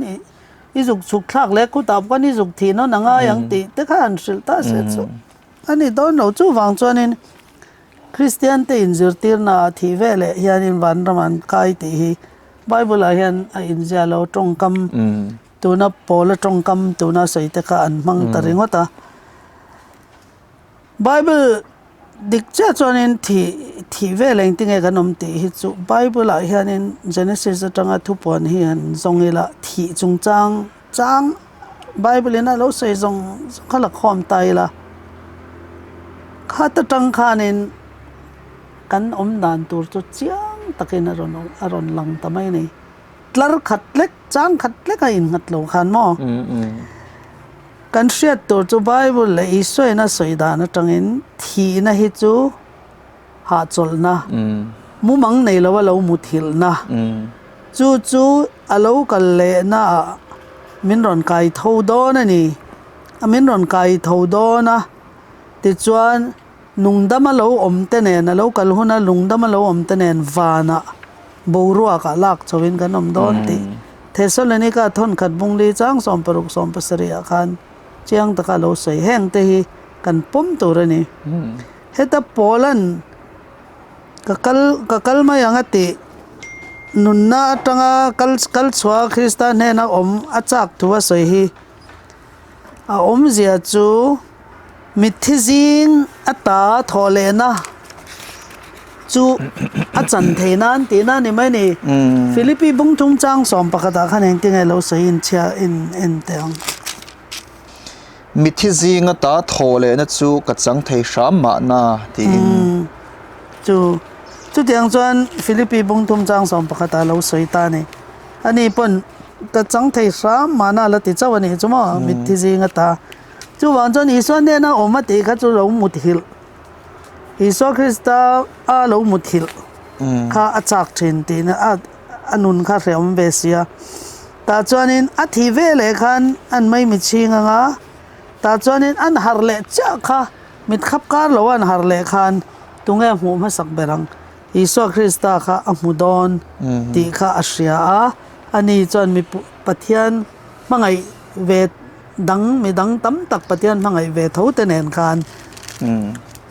i zuk chhuk thlak leh khutah khuan i zuk thih nawn a ngai ang tih te kha han hrilh ta se chu a ni dawn lo. Chuvang chuanin Kristian te inzirtirna ah thih veleh hianin vanram an kai tih hi Bible ah hian a inzia lo tawngkam tuna Paula tawngkam tuna sawi te kha an hmang ta ringawt a. Bible dik chiah chuanin thih thih vel engtin nge kan awm tih hi chu Bible ah hianin Genesis atanga thupuan hi han zawng ila thih chungchang chang Bible in a lo sawi zawng zawng kha la khawm ta ila khat atang khanin kan awm dan tur chu chiang. takin a rawn a rawn lang ta mai a ni. Tlar khat lek, chang khat lek a innghat lo khan maw? Kan hriat tur chu Bible leh Isuain a sawi dan atangin thihna hi chu hahchawlhna, mumang nei lo a lo muthilhna, chu chu a lo kal lehna ah min rawn kai tho dawn a ni, a min rawn kai tho dawn a, tichuan Lungdama lo awm te nen, a lo kal huna lungdama lo awm te nen vanah boruakah lak chhoin kan awm dawn tih Thesalonika thawnkhat bungli chang 16 17 ah khan chiang taka a lo sawi. Heng te hi kan pawm tur a ni. Heta Paula'n ka kal ka kal mai ang a tih nunna atanga kal kal chhuah Krista hnena awm a chak thu a sawi hi A awmzia chu mitthi zing a ta thawh lehna chu a chan thei nan tihna a ni mai a ni. Philippi bung chungchang sawm pakhatah khan engtin nge lo sawi in chhia in en teh ang. Mitthi zing a ta thawh lehna chu ka chang thei hram mahna tiin. Chu chutiang chuan Philippi bung chungchang sawm pakhatah lo sawi ta a ni. Ani pawn ka chang thei hram mahna la ti chauh a nih chu maw mitthi zing ata. Chuvang chuan Isua hnena awm a tih kha chu lo muthilh Isua Krista a lo muthilh kha a chak thin tihna a a nun kha hrehawm ve si a. Tah chuanin a thih ve leh khan an maimi chhing anga tah chuanin an harh leh chiah kha mit khap kar lo an harh leh khan tunge hmuh hmasak ber ang. Isua Krista kha a hmu dawn tih kha a hria a, ani chuan mi Pathian hmangaih ve dang mi dang tam tak Pathian hmangaih ve tho te nen khan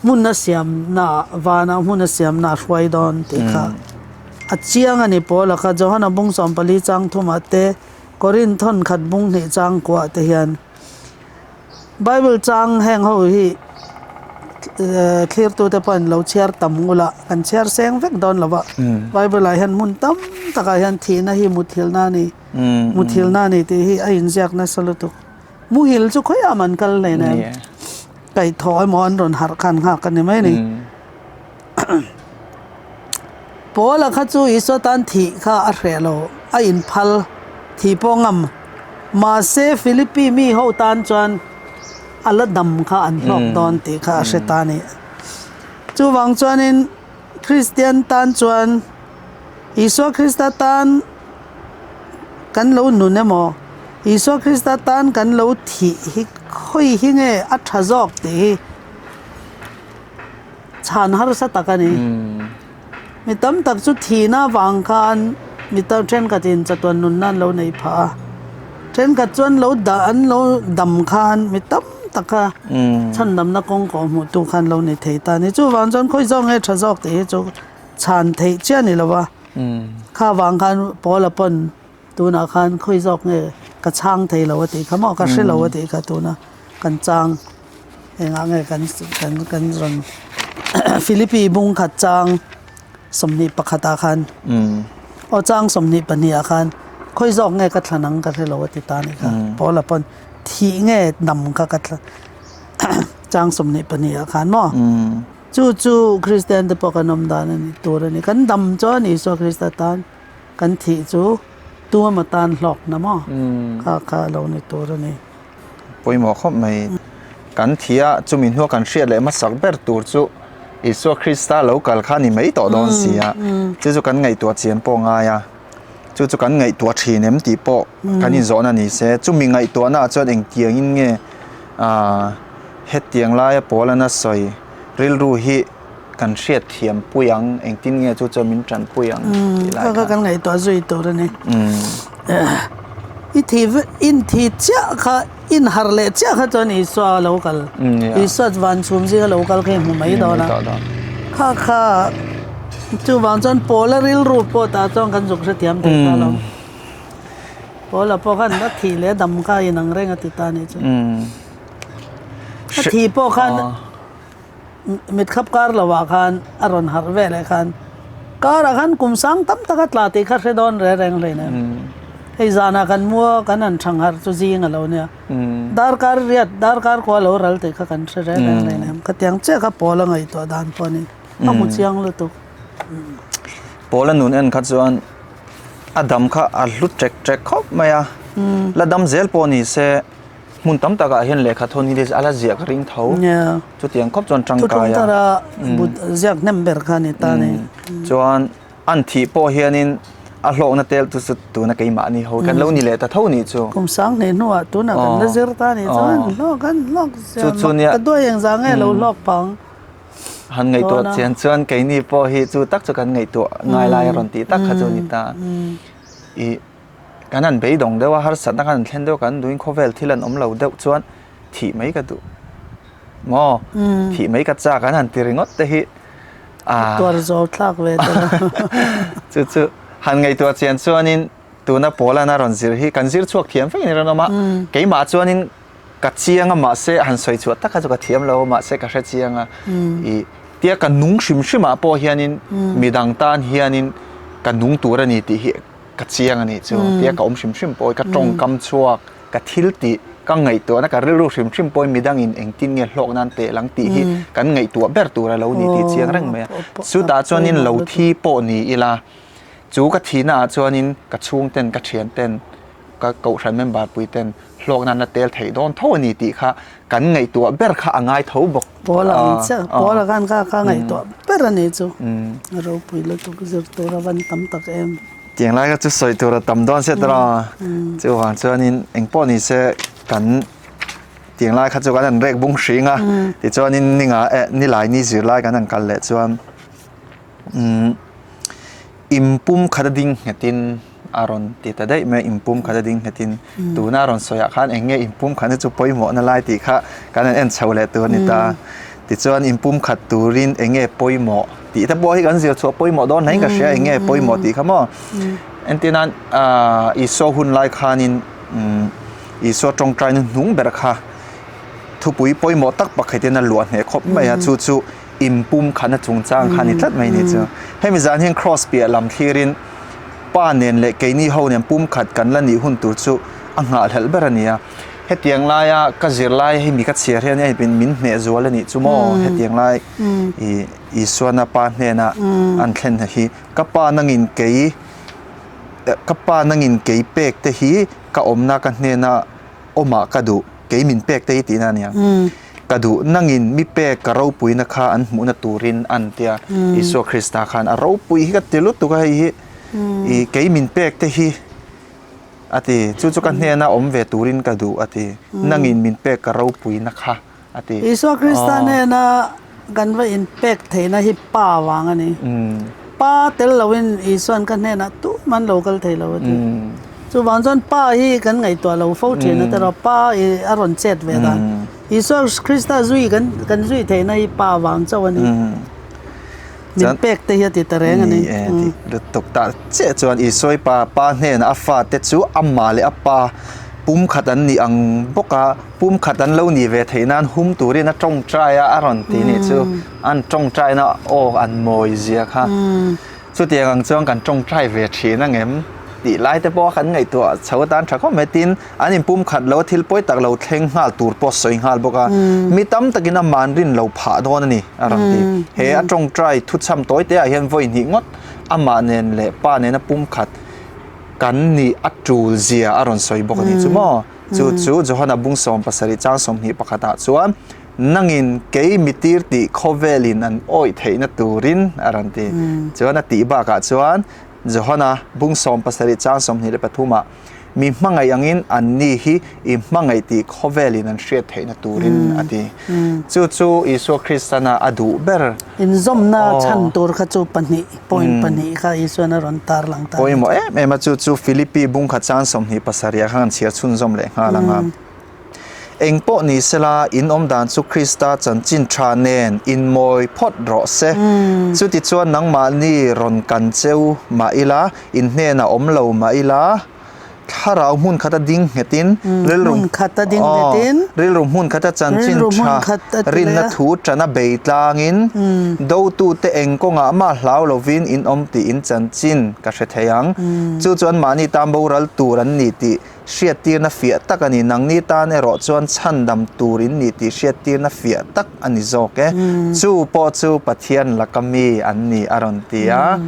hmun a siamna vanah hmun a siamna a hruai dawn tih kha a chiang a ni. Paula kha Johana bung 14 chang thumah te Korinth thawnkhat bung hnih chang kuah te hian Bible chang heng ho hi thlirtute pawh an lo chhiar tam ngul a, kan chhiar seng vek dawn lo va. Bible ah hian hmun tam takah hian thihna hi muthilna a ni, muthilna a ni tih hi a inziak nasa lutuk. Muhil chu khawiah mah an kal hlein em? Kaihthawh emaw an rawn harh khan nghak a ni mai a ni. Paula kha chu Isua tan thih kha a hreh lo, a inphal thih pawh ngam. Mahse, Philippi mi ho tan chuan a la dam kha an hlawk dawn tih kha a hre ta a ni. Chuvang chuanin Kristian tan chuan Isua Krista tan kan lo nun emaw, Isua Krista tan kan lo thih hi khawi hi nge a tha zawk tih hi chhan harsa tak a ni. Mi tam tak chu thihna avang khan mi tam thenkhatin chatuan nunna an lo nei phah a, thenkhat chuan lo dah an lo dam khan mi tam tak kha chhandamna kawng kawh hmuh tu khan lo ni thei ta a ni. Chuvang chuan khawi zawk nge tha zawk tih hi chu chhan theih chiah a ni lo va, kha vang khan Paula pawn tunah khan khawi zawk nge ka chhang thei lo a tih kha maw ka hre lo a tih kha tuna kan chang. Engah nge kan kan kan rawn Philippi bung khat chang 21 ah khan aw chang 22 ah khan khawi zawk nge ka thlan ang ka hre lo a ti ta anih kha Paula pawn thih nge dam kha ka thlan chang 22 ah khan maw chu chu Kristian te pawh kan awm dan a ni tur a ni kan dam chuan Isua Krista tan kan thih chu tuama tan hlawkna maw kha kha a lo ni tur a ni. Pawimawh khawp mai. Kan thi a, chumi hnua kan hriat leh hmasak ber tur chu Isua Krista lo kal kha a ni mai tawh dawn si a. Chu chu kan ngaihtuah chian pawh a ngai a, chu chu kan ngaihtuah thin em tih pawh kan inzawhna ni se. Chumi ngaihtuahnaah chuan engtiangin nge aah hetiang laia Paula'n a sawi rilru hi kan hriat thiam pui ang, engtin nge chu chuan min tanpui ang tih lai kha. Kan ngaihtuah zui tur a ni. I thi in thi chiah kha in har leh chiah kha chuan Isua a lo kal. Isua van chhum zinga lo kal kha i hmu mai dawn a. Kha kha chuvang chuan Paula rilru pawh tah chuan kan zuk hrethiam thei ta lo. Paula pawh khan a thih leh a dam kha a inang reng a ti ta a nih chu. A thih pawh khan. Mit khap kar lo ah khan a rawn harh ve leh khan kar ah khan kum sang tam tak a tla tih kha hre dawn reng reng hlei nen. Hei zan ah kan mua kan han thang harh chu zing a lo nia. Darkar riat darkar khua lo ral tih kha kan hre reng reng hlei nen. Khatiang chiah kha pawl a ngaihtuah dan pawh a ni. A hmu chiang lutuk. Paula nun en kha chuan a dam kha a hlu ṭek ṭek khawp mai a, la dam zel pawh ni se hmun tam takah hian lehkha thawn hi a la ziah ka ring tho. Chutiang khawp chuan tangkai a. Thuthlung thara ziak hnem ber kha a ni ta a ni. Chuan an thih pawh hianin a hlawkna tel chu chu tuna keimahni ho kan lo ni leh ta tho nih chu. Kum sang hnih hnuah tunah kan la zir ta nih chuan hlawk an hlawk zia mak ka duai engzah nge lo hlawk pang. Han ngaihtuah chian chuan keini pawh hi chu tak chu kan ngaihtuah ngai lai a rawn tih tak kha chu a ni ta. Ih kan han beidawng deuh a, harsatna kan han thlen deuh a, kan duhin khawvel thil an awm lo deuh chuan thih mai ka duh maw? Thih mai ka chak an han ti ringawt te hi a tuar zo thlak ve ta lo. Chu chu han ngaihtuah chian chuanin tuna Paula'n a rawn zir hi kan zir chhuak thiam vek in a rawn awm a, keimah chuanin ka chiang a mahse han sawi chhuah tak kha chu ka thiam lo a mahse ka hre chiang a ih tia ka nung hrim hrim ah pawh hianin midang tan hianin ka nung tur a ni tih hi ka chiang a nih chu tia ka awm hrim hrim pawh hi ka tawngkam chhuak ka thil tih ka ngaihtuahna ka rilru hrim hrim pawhin midangin engtin nge hlawk nan teh lang tih hi kan ngaihtuah ber tur a lo ni tih chiang reng mai a chutah chuanin lo thi pawh ni ila chu ka thihna ah chuanin ka chhungten ka thianten ka kohhran member pui ten hlawk nan la tel theih dawn tho a ni tih kha kan ngaihtuah ber kha a ngai tho bawk. Pawl ang chiah, pawl a khan kha kha ngaihtuah ber a ni chu. A ropui lutuk zir tur a van tam tak em. Tiang lai kha chu sawi tur a tam dawn sia tawh a, chuvang chuanin eng pawh ni se kan tiang lai kha chu kan han rek bung hring a, tichuanin ninga eh nilai ni zir lai kan han kal leh chuan umm Inpum khat a ding nghetin a rawn ti ta daih mai a, inpum khat a ding nghetin tuna a rawn sawiah khan eng nge inpum khatna chu pawimawhna lai tih kha kan han en chho leh tur a ni ta. Tichuan inpum khat turin eng nge pawimawh tih te pawh hi kan zir chhuah pawimawh dawn hleng ka hria eng nge pawimawh tih kha maw. Entir nan ahh Isua hun lai khanin Isua tawngtaina hnung ber kha thupui pawimawh tak pakhatin a luah hneh khawp mai a, chu chu inpum khatna chungchang kha a ni tlat mai ni chu. Hemi zan hian Kraws piah lam thlirin Pa nen leh keini ho nen pum khat kan la nih hun tur chu a nghahhlelh ber a ni a. Hetiang laia ka zir lai hemi ka chhiar hian hei min hneh zual a nih chu maw? Hetiang lai ih Isuana Pa hnena an thlen hi ka Pa nangin kei ka Pa nangin kei pek te hi ka awmna ka hnena awmah ka duh kei min pek te hi tihna a ni ang. Ka duh nangin mi pek ka ropuina kha an hmuhna turin an tia Isua Krista khan a ropui hi ka ti lutuk a hei hi i kei min pek te hi a ti chu chu ka hnena awm ve turin ka duh a ti nangin min pek ka ropuina kha a ti. Isua Krista hnena kan va inpek theihna hi Pa vang a ni. Pa tel loin Isua'n ka hnenah tumah an lo kal thei lo a ti. Chuvang chuan Pa hi kan ngaihtuah lo fo thin a tiraw, Pa i a rawn chet ve dan. Isua Krista zui kan kan zui theihna hi Pa vang chauh a ni. Min pek te hi a ti ta reng a ni. Ni e, ti lutuk ta chiah chuan Isua i Pa Pa hnenah a fate chu amah leh a Pa pumkhat an nih ang bawk a, pumkhat an lo nih ve theih nan hum turin a tawngtai a a rawn ti nih chu an tawngtaina aw an mawi zia kha. Chutiang ang chuan kan tawngtai ve thin ang em tih lai te pawh kan ngaihtuah chho atan tha khawp mai tin an inpum khat lo a thil pawi tak lo thleng nghal tur pawh sawi nghal bawk a mi tam takin a man rin lo phah dawn a ni a rawn ti. He a tawngtai thuchham tawi te ah hian vawi hnih ngawt amah nen leh pa nena pumkhat kan nih a tul zia a rawn sawi bawk a ni chu maw. Chu chu Johana bung 17 chang 21 ah chuan Nangin kei mi tir tih khawvelin an awih theihna turin a rawn ti. Chuan a tih bakah chuan Johana bung 17 chang 23 ah mi hmangaih angin anni hi i hmangaih tih khawvelin an hriat theihna turin a ti. Chu chu Isua Kristana a duh ber. Inzawmna chhan tur kha chu pahnih, point pahnih kha Isuan a rawn tarlang ta a ni. Pawimawh em em a, chu chu Philippi bung khat chang 27 ah khan an chhiar chhunzawm leh nghal ang a. Eng pawh ni sela, in awm dan chu Krista chanchin tha nen inmawi phawt rawh se. Chutichuan nangmahni rawn kan cheu mah ila, in hnenah awm lo mah ila, Thlarau hmun khata ding nghetin, rilru hmun khata ding nghetin, rilru hmun khata chanchin tha rinna thu tana bei tlangin, dotute eng kawngah mah hlau lovin in awm tiin chanchin ka hre thei ang. Chu chuan mahni tan boral tur an ni tih hriattirna fiah tak a ni. Nangni tan erawh chuan chhandam tur in ni tih hriattirna fiah tak a ni zawk e. Chu pawh chu Pathian laka mi an ni a rawn ti a.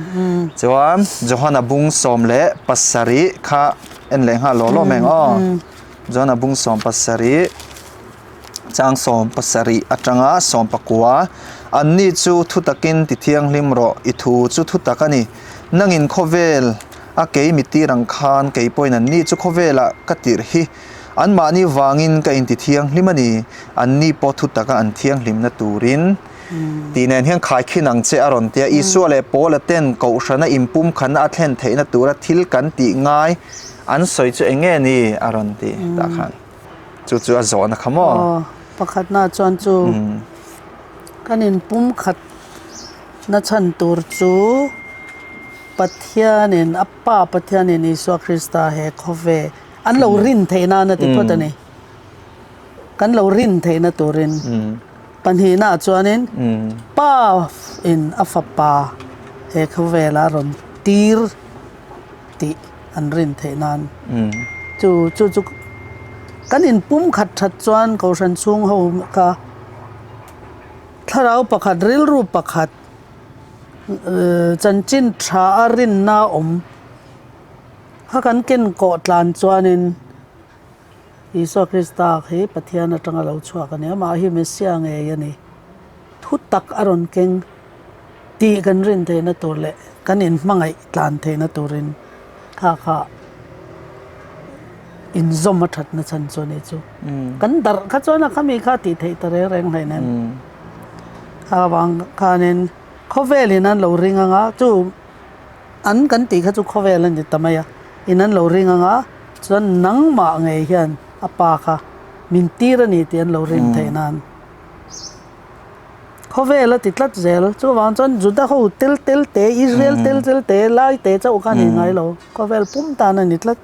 Chuan Johana bung 17 kha en leh nghal law law mai ang aw. Johana bung 17 chang 17 atanga 19 Anni chu thutakin ti thianghlim rawh, i thu chu thutak a ni. Nangin khawvel a kei mi tir ang khan kei pawhin anni chu khawvelah ka tirh hi. Anmahni vangin ka inti thianghlim a ni, anni pawh thutaka an thianghlimna turin. Tih nen hian khaikhin ang che a rawn ti a, Isua leh Paula ten Kohhrana inpumkhatna a thlen theihna tura thil kan tih ngai an sawi chu eng nge ni a rawn ti tah khan. Chu chu a zawhna kha maw? Aw, pakhatna chuan chu kan inpumkhatna chhan tur chu Pathianin, a Pa Pathianin Isua Krista he khawve an lo rin theih nan a ti phawt a ni. Kan lo rin theihna turin pahnihnaah chuanin Pa in a fapa he khawvela rawn tir tih an rin theih nan chu chu chu kan inpumkhat that chuan Kohhran chhung ho kha thlarau pakhat rilru pakhat chanchin tha a rinna awm kha kan ken kawh tlan chuanin. Isua Krista hi Pathian atanga lo chhuak a ni. Amah hi Messia ngei a ni. Thu tak a rawn keng tih kan rin theihna tur leh kan inhmangaih tlan theihna turin kha kha inzawm a thatna chhan chu a ni chu. Kan darh kha chuan a khami kha tih theih ta reng reng hleinem. Kha avang khanin khawvelin an lo ring anga chu An kan tih kha chu khawvel a ni ta mai a, in an lo ring ang a, chuan nangmah ngei hian a pa kha min tir a ni tih an lo rin theih nan khawvel a ti tlat zel. Chuvang chuan Juda ho tel tel te, Israel tel tel te, lai te chauh kha a ni ngai lo, khawvel pum tan a ni tlat.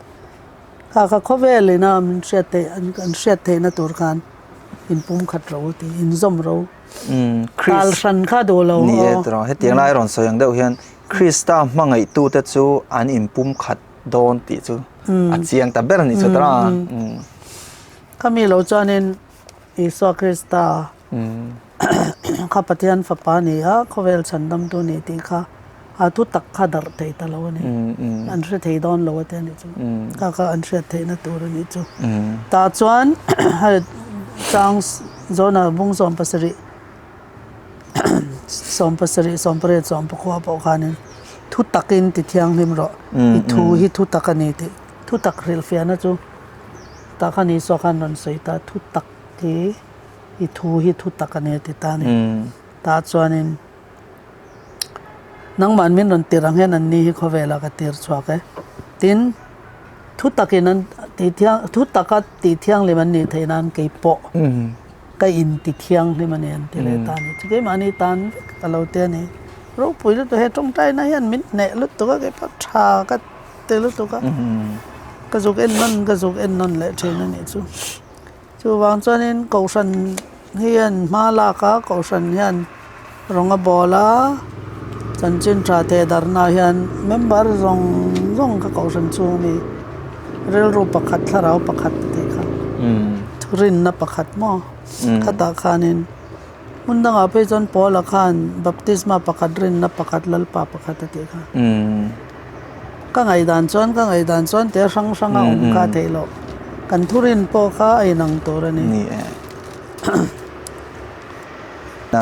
Kha kha khawvel ina min hriat theih an hriat theihna tur khan inpumkhat ro tih inzawm ro. Kal hran kha duh lo Ni e tiraw, hetiang lai rawn sawi ang deuh hian Krista hmangaihtute chu an inpumkhat dawn tih chu a chiang ta ber a ni chu tiraw. Khami lo chuanin Isua Krista kha Pathian fapa a ni a, khawvel chhandamtu a ni tih kha a thu tak kha darh thei ta lo a ni. An hre thei dawn lo a ti a nih chu. Kha kha an hriat theihna tur a nih chu. Tah chuan hei chang Jona bung 17 17 18 14 pawh khanin thu takin ti thianghlim rawh. I thu hi thu tak a ni tih thu tak hrilhfiahna chu tah khan Isua khan rawn sawi ta thu tak hi i thu hi thu tak a ni a ti ta a ni. Tah chuanin. Nangmah min rawn tir ang hian an ni hi khawvelah ka tir chhuak e. Tin, thu takin an tih thiang, thu taka tih thianghlim an nih theih nan kei pawh ka inti thianghlim a ni an ti leh ta a ni. Chu keimahni tan vek ka lo ti a ni. Ropui lutuk he tawngtaina hian min hneh lutuk a, kei pawh tha ka ti lutuk a. Ka zuk en nawn ka zuk en nawn leh thin a nih chu. Chuvang chuanin Kohhran hian hma lak a, Kohhran hian rawng a bawl a, chanchin tha teh darhnaah hian member zawng zawng kha Kohhran chhung a mi rilru pakhat thlarau pakhat a tih kha rinna pakhat maw khatah khanin hmun dangah phei chuan Paula khan baptisma pakhat rinna pakhat Lalpa pakhat a tih kha. Ka ngaihdan chuan ka ngaihdan chuan tia hrang hrang a awm kha a theih loh. Kan thurin pawh kha a inang tur a ni. Ni e.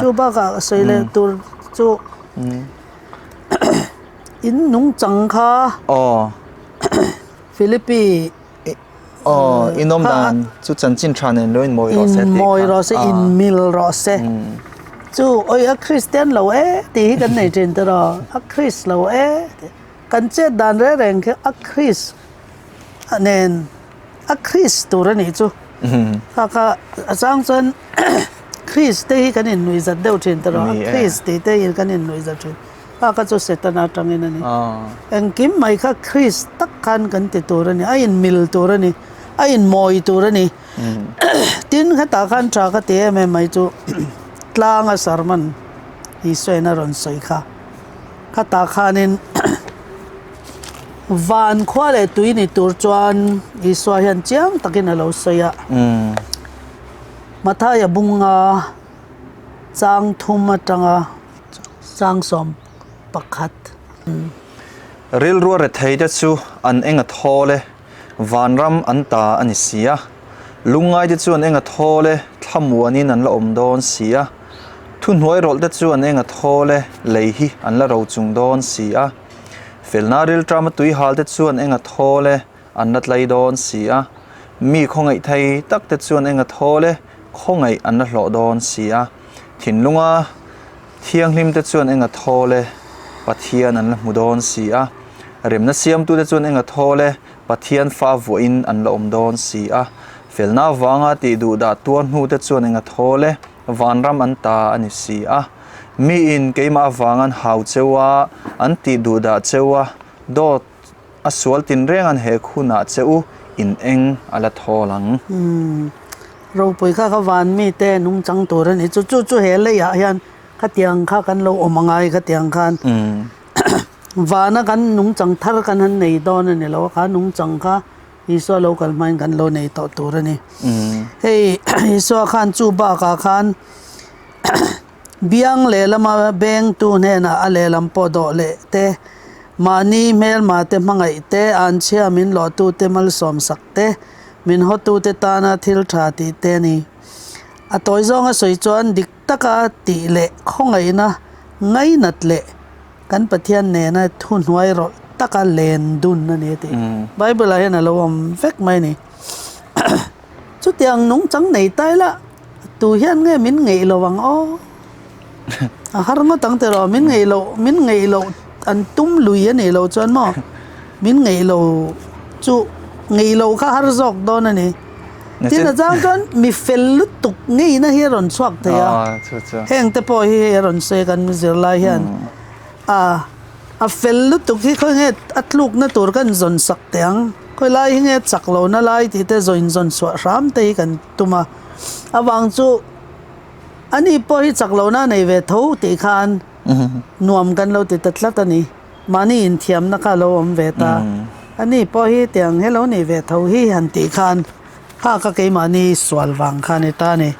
Chu bakah sawi leh tur chu in nungchang kha Philippi Aw, inawm dan chu chanchin tha nen lo inmawi rawh se tih kha. Inmawi rawh se, inmil rawh se. Chu awi a Kristian lo e tih hi kan nei thin tiraw, a Kris lo e tih. Kan chet dan reng reng khi a Kris nen a Kris tur a nih chu. Kha kha a chang chuan Kris te hi kan innuihzat deuh thin tiraw, a Kris tih te hi kan innuihzat thin. Kha kha chu Setana atangin a ni. Engkim mai kha Christ tak khan kan ti tur a ni, a inmil tur a ni, a inmawi tur a ni. Tin, hetah khan tha ka ti em em mai chu tlanga sermon Isuain a rawn sawi kha. Khatah khanin van khua leh tui ni tur chuan Isua hian chiang takin a lo sawi a. Mathaia bunga chang thum atanga chang 11. Rilrua rethei te chu an eng a thawl e, vanram an ta a ni si a. Lungngai te chu an eng a thawl e, thlamuanin an la awm dawn si a. Thuhnuai rawlh te chu an eng a thawl e, lei hi an la ro chung dawn si a. Felna rilṭama tui hal te chu an eng a thawl e, an la tlai dawn si a. Mi khawngaih thei tak te chu an eng a thawl e, khawngaih an la hlawh dawn si a. Thinlunga thianghlim te chuan eng a thawl e, Pathian an la hmu dawn si a. Remna siamtute chuan eng a thawl e, Pathian fa vuahin an la awm dawn si a. Felna avanga tih duh dah tuar hnute chuan eng a thawl e, vanram an ta a ni si a. Miin keimah avanga an hau cheu a, an tih duh dah cheu a, dawt a sual tinreng an hek hunah che u in eng a la thawl ang. Umm, ropui kha ka van mite nungchang tur a ni chu, chu chu he leiah hian khatiang kha kan lo awm angai khatiang khan vana kan nungchang thar kan han nei dawn a ni lo a, kha nungchang kha Isua lo kal hmain kan lo nei tawh tur a ni. Hei Isua khan chu bakah khan Biang lehlama bengtu hnenah a lehlam pawh dawh leh te, mahni hmelma te hmangaih te, anchhia min lawhtute malsawmsak te, min hawtute tana thil tha tih te a ni. A tawi zawnga sawi chuan dik taka tih leh khawngaihna ngainat leh kan Pathian nena thuhnuai rawlh taka len dun a ni a tih Bible-ah hian a lo awm vek mai a ni. Chutiang nungchang nei ta ila tu hian nge min ngeih lo ang aw? A har ngawt ang tiraw min ngeih loh min ngeih loh an tum lui a nih loh chuan maw min ngeih lo chu ngeih loh kha har zawk dawn a ni. Tin a chang chuan mi fel lutuk ngeina hi a rawn chhuak thei a, heng te pawh hi hei a rawn sawi kan zirlai hian a A fel lutuk hi khawi nge a tlukna tur kan zawn sak teh ang, khawi lai hi nge chak lohna lai tih te zawn zawn chhuah hram te hi kan tum a, avang chu ani pawh hi chak lohna a nei ve tho tih khan nuam kan lo ti ta tlat a ni, mahni inthiamna kha a lo awm ve ta, ani pawh hi tiang he lo nih ve tho hi han tih khan kha kha keimahni sual vang kha a ni ta a ni,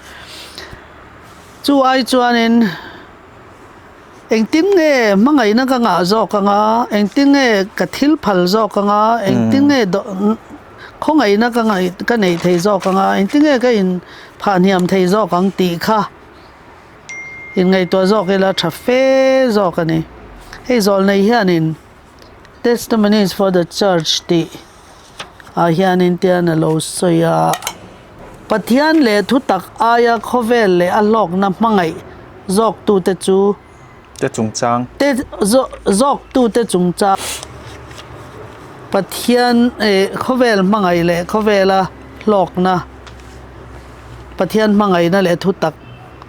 chu ai chuanin. Engtin nge hmangaihna ka ngah zawk anga, engtin nge ka thil phal zawk anga, engtin nge khawngaihna ka ngaih ka neih thei zawk anga, engtin nge ka in phahhniam thei zawk ang tih kha inngaihtuah zawk ila tha fe zawk a ni. Hei zawlnei hianin Testimonies for the Church tih ah hianin tian a lo sawi a, Pathian leh thutak aia khawvel leh a hlawkna hmangaih zawktute chu Te chungchang. Te zawktute chungchang. Pathian khawvel hmangaih leh khawvela hlawkna Pathian hmangaihna leh thutak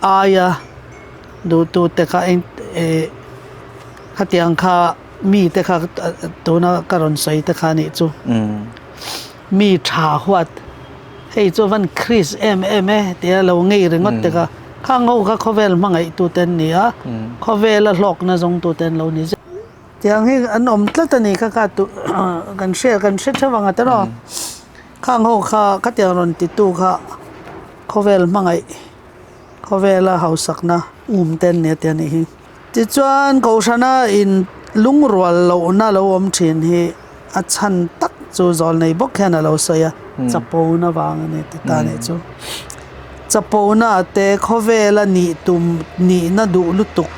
aia duhtute kha eng khatiang kha mite kha tuna ka rawn sawi te kha a nih chu. Mi tha huat hei chu van Chris em em e tia lo ngei ringawt te kha khang ho kha khawvel hmangaih tu te an ni a khawvela hlawkna zawng tu te an lo ni zet tiang hi an awm tlat a ni kha kha tu kan hria kan hre theuh ang a tiraw khang ho kha khatiang rawn ti tu kha khawvel hmangaih khawvela hausakna um te an ni a tia nih hi. Tichuan, Kohhrana in lungrual lohna lo awm thin hi a chhan tak chu zawlnei bawk hian a lo sawi a, chapona vang a ni ti ta nih chu. Chapona te khawvela nih tum nihna duh lutuk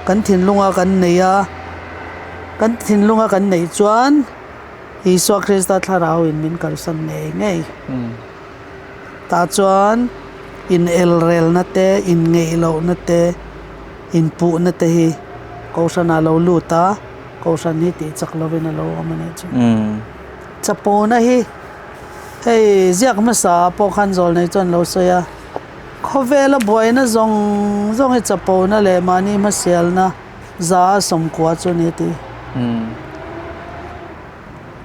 kan thinlunga kan nei a, kan thinlunga kan neih chuan Isua Krista thlarau in min kalsan ngei ngei. Tah chuan in elrelna te, inngeih lohna te, inpuhna te hi Kohhranah a lo lut a, Kohhran hi tih chak lovin a lo awm a nih chu. Chapona hi hei ziak hmasa ah pawh khan zawlnei chuan lo sawi a, khawvela buaina zawng zawng hi chapona leh mahni hmasialna. 90% chu a ni a ti.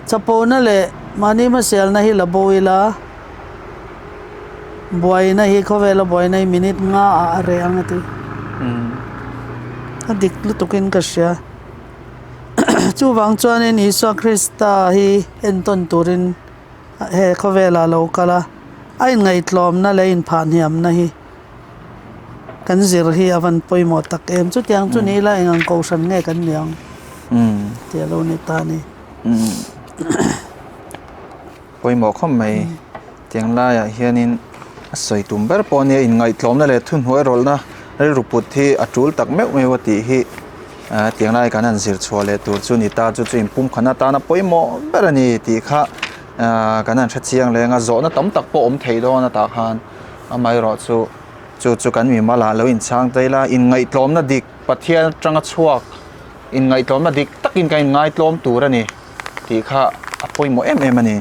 Chapona leh mahni hmasialna hi la bo ila, buaina hi khawvela buaina hi minute nga ah a reh ang a ti. A dik lutukin ka hria. Chuvang chuanin Isua Krista hi entawn turin he khawvelah a lo kal a, a inngaihtlawmna leh inphahhniamna hi kan zir hi a van pawimawh tak em. Chutiang chu ni ila eng ang kohhran nge kan ni ang tih a lo ni ta a ni. Pawimawh khawp mai. Tiang laiah hianin a sawi tum ber pawh nia inngaihtlawmna leh thuhnuai rawlhna rilru put hi a tul tak meuh meuh a tih hi tiang lai kan han zir chhuah leh tur chu ni ta chu chu inpumkhan atana pawimawh ber a ni tih kha kan han hre chiang leng a zawhna tam tak pawh awm thei dawn a tah khan amaherawh chu chu chu kan mimal ah lo inchhang ta ila inngaihtlawmna dik Pathian atanga chhuak inngaihtlawmna dik takin kan inngaitlawm tur a ni tih kha a pawimawh em em a ni.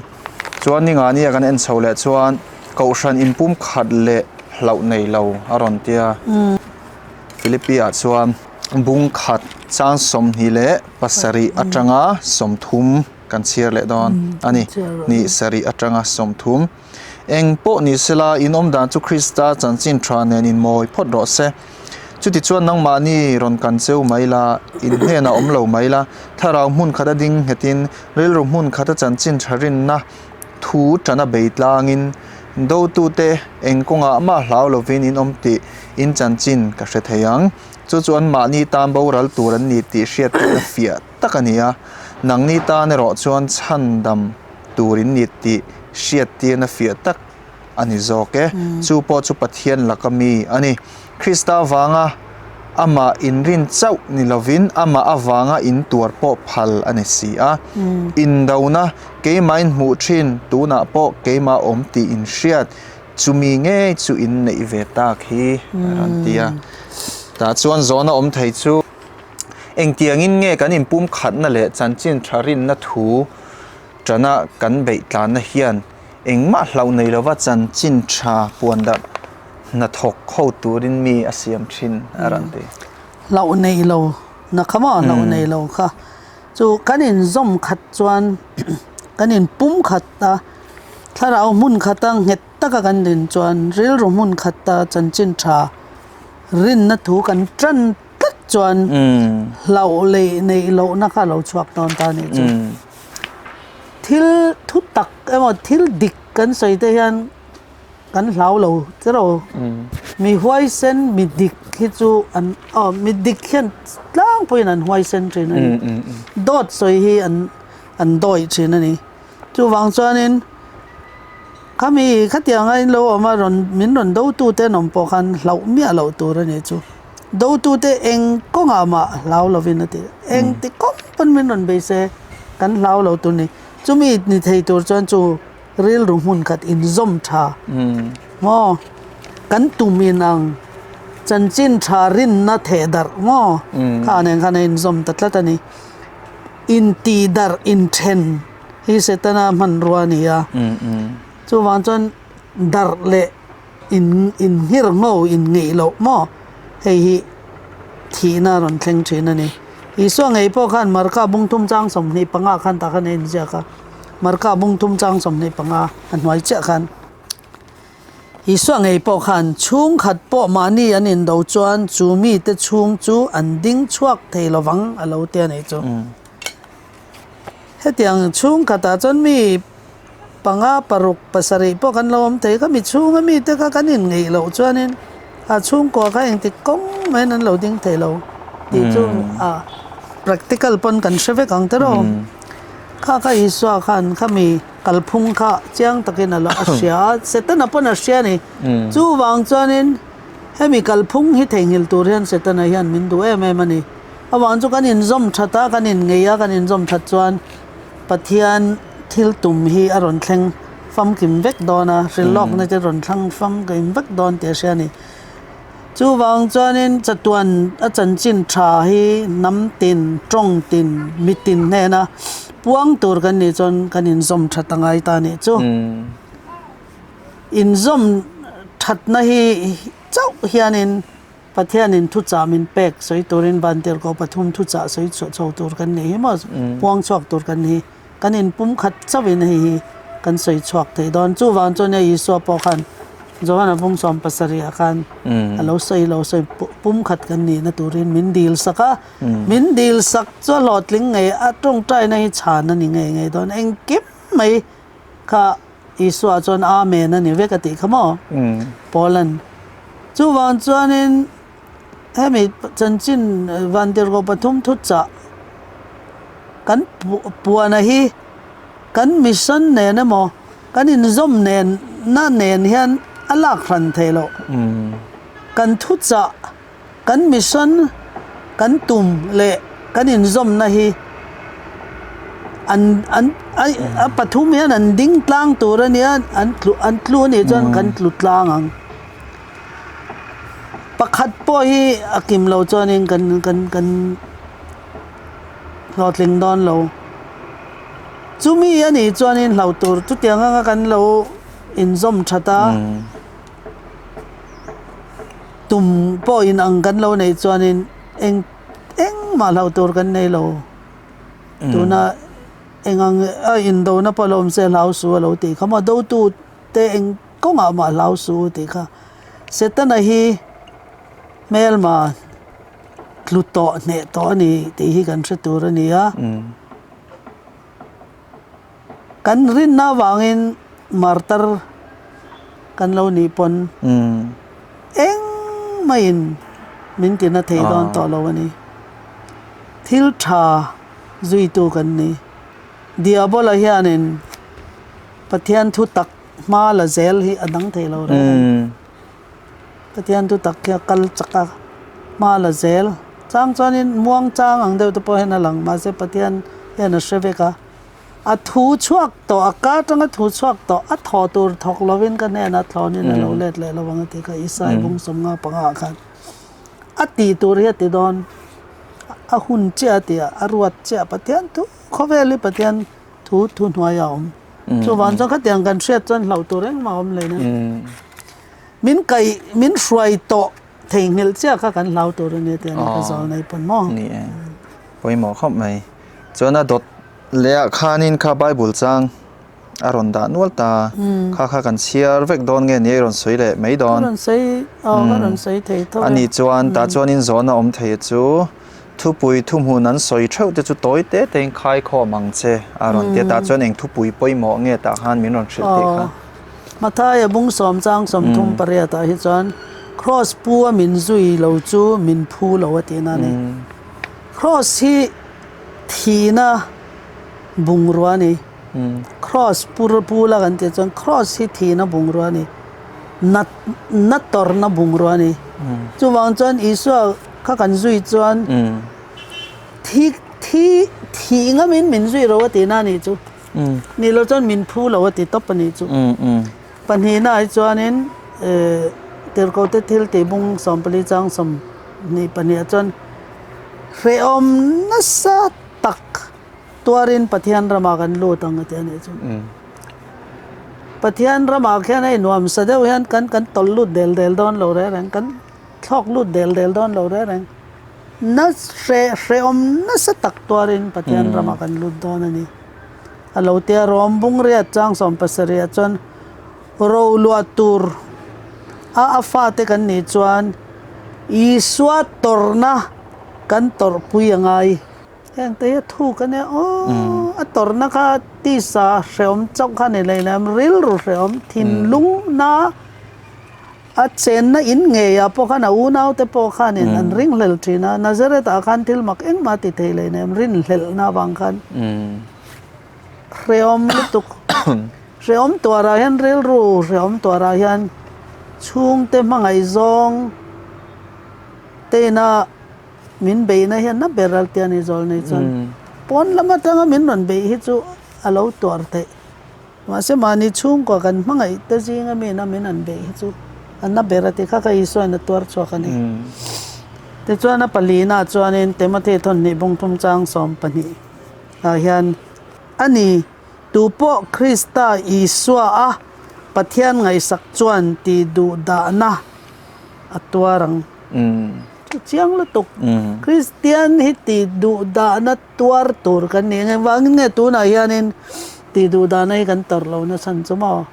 Chuan ningani a kan en chho leh chuan kohhran inpum khat leh hlauh nei lo a rawn tia. Philippi ah chuan bung khat chang 27 atanga 30 kan chhiar leh dawn a ni. Hnih sarih atanga 30. Eng pawh ni sela in awm dan chu Krista chanchin tha nen in mawi phawt rawh se. Chutichuan nangmahni rawn kan cheu mai la, in hnenah awm lo mai la, thlarau hmun khata ding nghetin, rilru hmun khata chanchin tha rinna thu tana bei tlangin, dotute eng kawngah mah hlau lovin in awm tih in chanchin ka hre thei ang. Chu chu anmahni tan boral tur an ni tih hriat theihna fiah tak a ni a, nangni tan erawh chuan chhandam tur in ni tih hriattirna fiah tak a ni zawk e. Chu pawh chu Pathian laka mi a ni. Krista avanga amah inrin chauh ni lovin amah avanga intuar pawh phal a ni si a. Indona keimah in hmuh thin, tunah pawh keimah awm tih in hriat, chumi ngei chu in neih ve tak hi a rawn ti a. Tah chuan zawhna awm thei chu engtiangin nge kan inpumkhatna leh chanchin tha rinna thu Ṭana kan beih tlanna hian engmah hlauh nei lova chanchin ṭha puan darh hnathawk ho turin mi a siam ṭhin a rawn ti. Hlauh nei lo na kha maw hlauh nei lo kha chu kan inzawm khat chuan kan inpum khat a, thlarau hmun khata nghet taka kan din chuan rilru hmun khata chanchin ṭha rinna thu kan ṭan tlat chuan hlauh leh neih lohna kha a lo chhuak dawn ta a nih chu. Thil thu tak emaw thil dik kan sawi te hian kan hlau lo che ro. Mi huaisen mi dik hi chu an aw mi dik hian tlangpuiin an huaisen thin a ni. Dawt sawi hi an an dawih thin a ni. Chuvang chuanin khami khatianga in lo awm a rawn min rawn dotute an awm pawh khan hlauh miah loh tur a nih chu. Dotute eng kawngah mah hlau lovin a ti. Eng ti kawng pawn min rawn bei se kan hlau lo tur ni. Chumi ni thei tur chuan chu rilru hmun khat inzawm tha maw? Kan tum in ang chanchin tha rinna theh darh maw? Kha nen khan a inzawm ta tlat a ni. Intih darh inthen hi Setana hmanrua a ni a. Chuvang chuan darh leh In inhir ngo in ngeih loh maw? Hei hi thihna a rawn thleng thin a ni. Isua ngei pawh khan Marka bung thum chang 25 khan tah khan a inziak a. Marka bung thum chang 25 a hnuai chiah khan Isua ngei pawh khan chhungkhat pawh mahni an indo chuan chu mite chhung chu an ding chhuak thei lovang a lo ti a nih chu. Hetiang chhungkhatah chuan mi Panga, paruk, pasarih pawh kan lo awm thei kha mi chhunga mite kha kan inngeih loh chuanin a chhungkua kha engtik kawng maiin an lo ding thei lo tih chu a practical pawn kan hre vek ang tiraw. Kha kha Isua khan khami kalphung kha chiang takin a lo a hria a, Setana pawn a hria a ni. Chuvang chuanin hemi kalphung hi theihnghilh tur hian Setana hian min duh em em a ni. Avang chu kan inzawm that a, kan inngeih a, kan inzawm that chuan Pathian thil tum hi a rawn thleng famkim vek dawn a, hrilhlawkna te rawn thlang famkim vek dawn tih a hria a ni. Chuvang chuanin chatuan a chanchin tha hi hnam tin, tawng tin, mi tin hnena puang tur kan nih chuan kan inzawm that a ngai ta a nih chu. Inzawm thatna hi chauh hianin. Pathianin thuchah min pek sawi turin Vantirhkoh pathum thuchah sawi chhuah chho tur kan nih hi maw, puang chhuak tur kan hi kan inpumkhat chauhin hei hi kan sawi chhuak thei dawn. Chuvang chuan hei Isua pawh khan Johana bung 70 ah khan a lo sawi lo sawi pumkhat kan nihna turin min dil sak a, min dil sak chu a hlawhtling ngei a tawngtaina hi chhan a ni ngei ngei dawn. Engkim mai kha Isua chuan Amen a ni vek a tih kha maw? Paula'n. Chuvang chuanin hemi chanchin Vantirhkoh pathum thuchah kan puana hi kan mission nen emaw kan inzawm nen na nen hian a lak hran theih loh. Kan thuchah, kan mission, kan tum leh kan inzawmna hi an an a pathum hian an ding tlang tur a nia, an tlu an tlu a nih chuan kan tlu tlang ang. Pakhat pawh hi a kim lo chuanin kan kan kan hlawhtling dawn lo. Chumi a nih chuanin hlauh tur chutiang anga kan lo inzawm that a. Tum pawh in ang kan lo neih chuanin eng engmah hlauh tur kan nei lo. Tuna eng ang a indona pawh lo awm se hlau su a lo tih kha maw dotu te eng kawngah mah hlau su tih kha Setana hi hmelma tlu tawh hneh tawh a ni tih hi kan hre tur a ni a. Kan rinna avangin martar kan lo nih pawn engmahin min tina thei dawn tawh lo a ni. Thil tha zuitu kan ni. Diabola hianin Pathian thu tak hma la zel hi a dang thei lo reng a ni. Pathian thu tak hi a kal chak a, hma la zel. Chang chuanin muang chang ang deuh te pawh hian a lang mahse Pathian hian a hre vek a. A thu chhuak tawh, a ka atanga thu chhuak tawh, a thaw tur thawk lovin ka hnenah thlawnin a lo let leh lo ang a ti kha Isai bung 55 ah khan a tih tur hi a ti dawn. A hun chiah a ti a, a ruat chiah Pathian thu khawvel hi Pathian thu thu hnuai a awm. Chuvang chuan khatiang kan hriat chuan hlauh tur engmah a awm leh nen. Min kaih min hruai tawh theihnghilh chiah kha kan hlau tur a ni tih a ni ka zawl nei pawn maw. Ni e, pawimawh khawp mai. Chuan a dawt lehah khanin kha Bible chang a rawn dah nual ta. Kha kha kan chhiar vek dawn nge ni a i rawn sawi leh mai dawn. Ka rawn sawi aw ka rawn sawi thei tho e. Ani chuan tah chuanin zawhna awm thei chu Thupui thuhmun an sawi theuh te chu tawi te tein khai khawm ang che a rawn ti a, tah chuan eng thupui pawimawh nge tah khan min rawn hrilh tih kha. Aw, Mathaia bung sawm chang 30 pariat ah hi chuan Kraws pu a min zui lo chu min phu lo a tihna a ni. Kraws hi thihna bungrua a ni. Kraws pu pu la kan tih chuan Kraws hi thihna bungrua a ni. Nat na tawrhna bungrua a ni. Chuvang chuan Isua Kha kan zui chuan thi thi thih ngamin min zui ro a tihna a nih chu. Nih loh chuan min phu lo a ti tawp a nih chu. Pahnihna ah hi chuanin Tirhkohte thil tih bung 14 chang 22 ah chuan hrehawm nasa tak tuarin Pathian ramah kan lut ang a ti a nih chu. Pathian ramah khian hei nuamsa deuh hian kan kan tawlh lut del del dawn lo reng reng kan. Thlawk lut del del dawn lo reng reng. Na hre hrehawm nasa tak tuarin Pathian ramah kan lut dawn a ni. A lo tia Rom bung riat chang 70 ah chuan ro luah tur a a fate kan nih chuan Isua tawrhna kan tawrhpui a ngai. Heng te hi a thuk a nia aw a tawrhna kha tisa hrehawm chauh kha a ni lehlam rilru hrehawm thinlung na A chenna in ngeiah pawh khan a unaute pawh khanin an ringhlel thin a, Nazareth-ah khan thil mak engmah ti thei leh nem rinhlelhna avang khan hrehawm lutuk, hrehawm tuarah hian rilru hrehawm tuarah hian chhungte hmangaihzawng teina min beihna hian na ber a tia ni zawl nei chuan pawn lam atanga min rawn beih hi chu a lo tuar theih. Mahse mahni chhungkua kan hmangaih te zinga mi na min an beih hi chu a na ber a ti kha kha Isuain a tuar chhuak a ni. Tichuan a palina chuanin Timothy thawnhnih bungthum chang 12 ah hian a ni, Tupawh Krista Isua a Pathian ngaihsak chuan tih duh dahna a tuar ang. Chu chiang lutuk. Kristian hi tih duh dahna tuar tur kan ni. Engvangin nge tunah hianin tih duh dahna hi kan tawrh lohna chhan chu maw?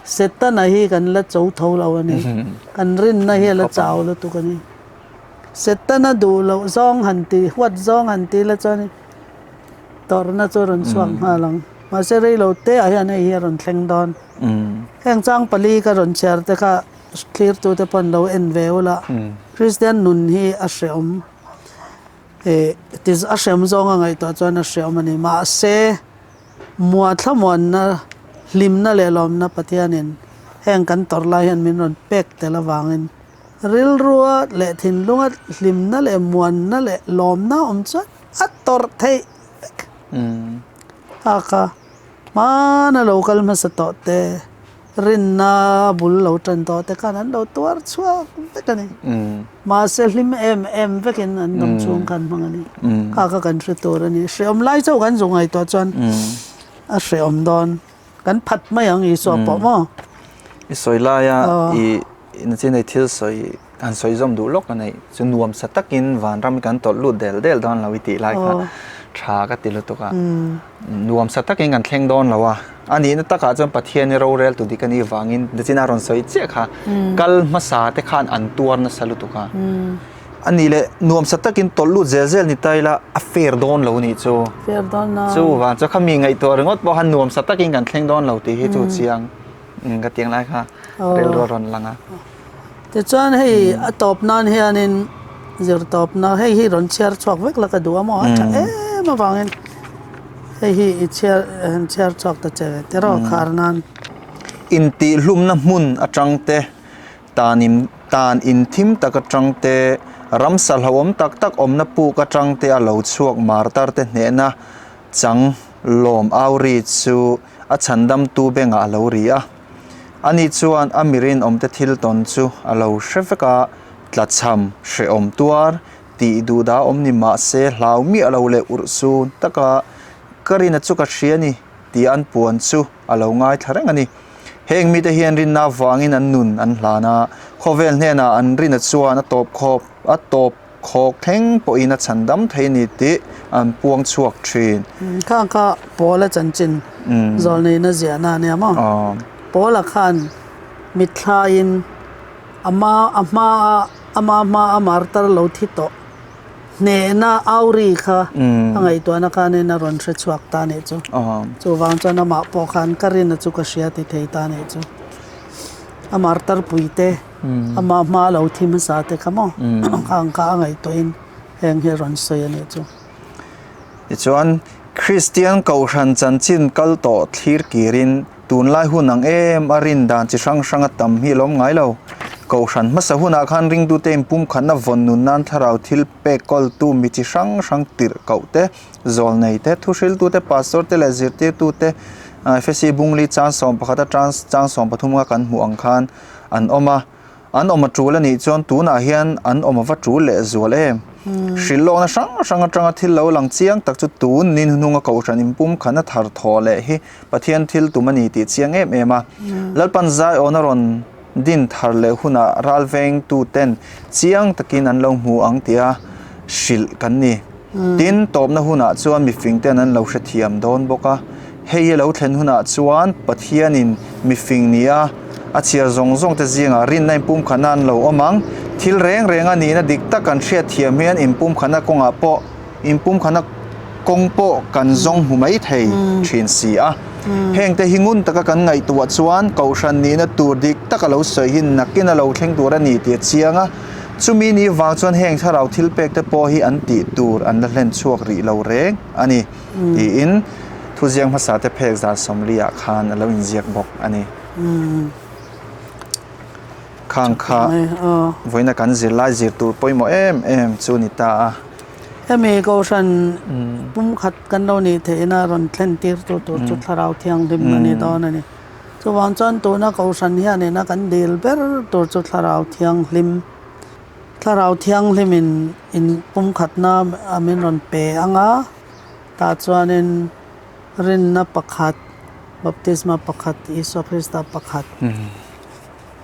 Setana hi kan la cho tho lo a ni. Kan rinna hi a la chau lutuk a ni. Setana duh loh zawng han ti, huat zawng han ti la chuan tawrhna chu a rawn chhuak nghal ang. Mahse rei lo te ah hian hei hi a rawn thleng dawn. Heng chang pali ka rawn chhiar te kha thlirtute pawh an lo en ve ula. Kristian nun hi a hrehawm eh ti a hrehawm zawng a ngaihtuah chuan a hrehawm a ni. Mahse mua thlamuanna hlimna leh lawmna Pathianin heng kan tawrh lai hian min rawn pek tel avangin rilrua leh thinlunga hlimna leh muanna leh lawmna awm chuan a tawrh theih vek. A kha hmana lo kal hmasa tawh te, rinna bul lo tan tawh te khan an lo tuar chhuak vek a ni. Mahse hlim em em vekin an dam chhung khan hmang a ni. Kha kha kan hre tur a ni. Hrehawm lai chauh kan zu ngaihtuah chuan a hrehawm dawn. Kan phat mai ang Isua pawh maw? I sawi laia i nachin hei thil sawi han sawi zawm duh lawk a nei chu nuam sa takin vanram hi kan tawlh lut del del dawn lo i tih lai kha tha ka ti lutuk a nuam sa takin kan thleng dawn lo a a nihna takah chuan Pathian i rorel tu dik a nih vangin nachin a rawn sawi chiah kha kal hmasa te khan an tuar nasa lutuk a a nih leh nuam sa takin tawlh lut zel zel ni ta ila a fair dawn lo nih chu fair dawn lo chu vang chu khami ngaihtuah ringawt pawh khan nuam sa takin kan thleng dawn lo tih hi chu chiang ka tiang lai kha rilru a rawn lang a. Tichuan hei a tawp nan hianin zir tawpna hei hi rawn chhiar chhuak vek la ka duh a maw a tha em avangin hei hi i chhiar han chhiar chhuak ta che ve tiraw khar nan. Intihhlumna hmun atang te, tan in tan inthim tak atang te, ramsa hlauhawm tak tak awmna puk atang te a lo chhuak martar te hnehna chang lawm au ri chu a chhandamtu bengah a lo ri a. Ani chuan a mi rinawmte thil tawn chu a lo hre vek a, tlachham, hrehawm tuar, tih duhdah awm ni mah se hlau miah lo leh urh sun taka ka rina chu ka hria ni tih an puan chu a lo ngaithla reng a ni. Heng mite hian rinna avangin an nun an hlan a, khawvel hnenah an rina chuan a tawp khawp a tawp khawk thleng pawhin a chhandam thei a ni tih an puang chhuak thin. Kha kha Paula chanchin zawlneihna ziahna a nia maw? Paula khan mitthlaiin ama a hmaa ama hmaa a martar lo thi tawh hnehna auri kha a ngaihtuahna khanin a rawn hre chhuak ta a nih chu. Chuvang chuan amah pawh khan ka rina chu ka hria ti thei ta a nih chu. A martar puite. Amah hma lo thi hmasa te kha maw khang kha a ngaihtuahin heng hi a rawn sawi a nih chu. Tichuan, Kristian Kohhran chanchin kal tawh thlir kirin tunlai hun ang em a rin dan chi hrang hrang a tam hi a lawm ngai lo. Kohhran hmasa hunah khan ringtute inpumkhatna vawn nun nan thlarau thil pek kawltu mi chi hrang hrang tirh koh te, zawlnei te, thuhriltute, pastor te leh zirtirtute Efesi Bungli chang 11 atang chang 13 a kan hmuh ang khan an awm a, an awm a tul a nih chuan tunah hian an awm a va tul leh zual em? Hrilh lawkna hrang hrang atanga thil lo lang chiang tak chu tun ni hnunga kohhran inpum khan a thar thaw leh hi Pathian thil tum a ni tih chiang em em a. Lalpan Zaiawna rawn din thar leh hunah ralvengtuten chiang takin an lo hmu ang tia hrilh kan ni. Tin, tawpna hunah chuan mifingte'n an lo hrethiam dawn bawk a. Hei a lo thlen hunah chuan Pathianin mifing nia a chhiar zawng zawngte zingah rinna inpumkhatna an lo awm ang. Thil reng renga nihna dik tak kan hriatthiam hian inpumkhatna kawngah pawh inpumkhatna kawng pawh kan zawng hmu mai thei thin si a. Hengte hi ngun taka kan ngaihtuah chuan Kohhran nihna tur dik tak a lo sawi hi nakin a lo thleng tur a ni tih a chiang a. Chumi ni vang chuan heng thlarau thil pek te pawh hi an tih tur an la hlen chhuak rih lo reng a ni tiin thuziak hmasa te phek zan sawmliah khan a lo inziak bawk a ni. Khang kha vawiina kan zirlai zir tur pawimawh em em chu ni ta a. Hemi Kohhran pumkhat kan lo nih theihna rawn thlen tir tu tur chu Thlarau Thianghlim a ni dawn a ni. Chuvang chuan tuna Kohhran hianin a kan dil ber tur chu Thlarau Thianghlim, Thlarau Thianghlimin in pumkhatna a min rawn pe ang a, tah chuanin rinna pakhat, baptisma pakhat, Isua Krista pakhat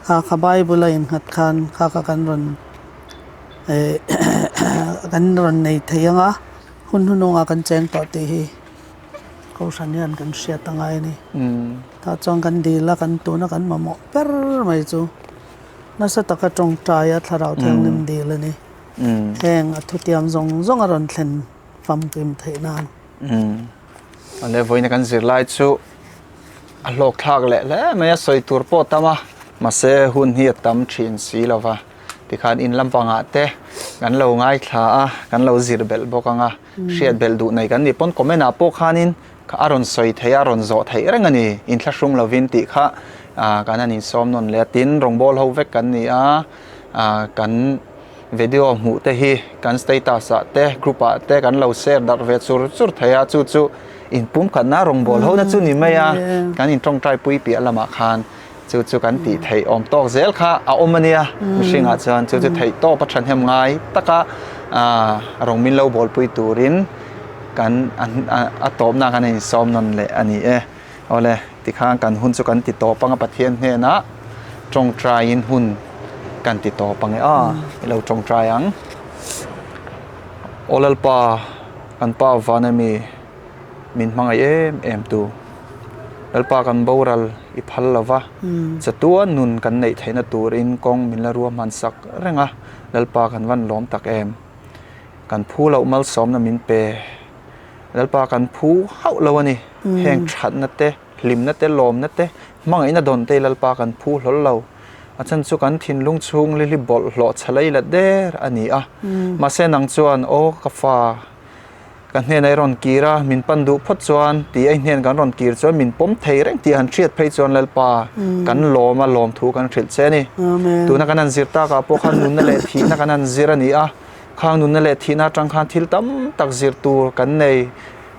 kha kha Bible a innghat khan kha kha kan rawn. Kan rawn nei thei ang a, hun hnunungah kan cheng tawh tih hi Kohhran hian kan hriat a ngai a ni. Tah chuan kan dil a, kan tuna kan mamawh ber mai chu nasa taka tawngtai a Thlarau Thianghlim dil a ni. Heng a thutiam zawng zawng a rawn thlen famkim theih nan. Awle vawiina kan zirlai chu a hlawk thlak leh hle mai a, sawi tur pawh a tam a, mahse hun hi a tam thin si lo va. Tikhan in lampangah te kan lo ngaithla a, kan lo zir belh bawk ang a, hriat belh duh nei kan nih pawn comment ah pawh khanin a rawn sawi theih a, a rawn zawh theih reng a ni, inthlahrung lovin tih kha kan han insawm nawn leh a, tin rawngbawl ho vek kan ni a, kan video hmuh te hi kan status ah te group ah te kan lo share darh ve chur chur thei a, chu chu inpumkhatna rawngbawl ho na chu ni mai a, kan intawngtai pui piah lamah khan. Chu chu kan tih theih awm tawk zel kha a awm a nia. Mihringah chuan chu chu theih tawp a thahnem ngai taka rawng min lo bawlpui turin kan a tawpna kan insawm nawn leh a ni e. Awle, tikhan kan hun chu kan ti tawp anga Pathian hnenah tawngtaiin hun kan ti tawp ang e aw, i lo tawngtai ang. Aw Lalpa, kan Pa van ami. Min hmangaih em em tu. Lalpa kan boral i phal lo va, chatuan nun kan neih theihna turin kawng min la ruahman sak reng a, Lalpa kan van lawm tak em. Kan phu loh malsawmna min pe. Lalpa kan phu hauh lo a ni. Heng thatna te, hlimna te, lawmna te, hmangaihna dawn te hi Lalpa kan phu hlawl lo. A chhan chu kan thinlung chhung lili bawlhhlawh chhalei la der a ni a. Mahse nang chuan, Aw ka fa, Ka hnenah i rawn kir a, min pan duh phawt chuan tih a i hnen kan rawn kir chuan min pawm thei reng tih han hriat phei chuan Lalpa kan lawm a, lawm thu kan hrilh che a ni. Tuna kan han zir takah pawh khan nunna leh thihna kan han zir a ni a, khang nunna leh thihna atang khan thil tam tak zir tur kan nei.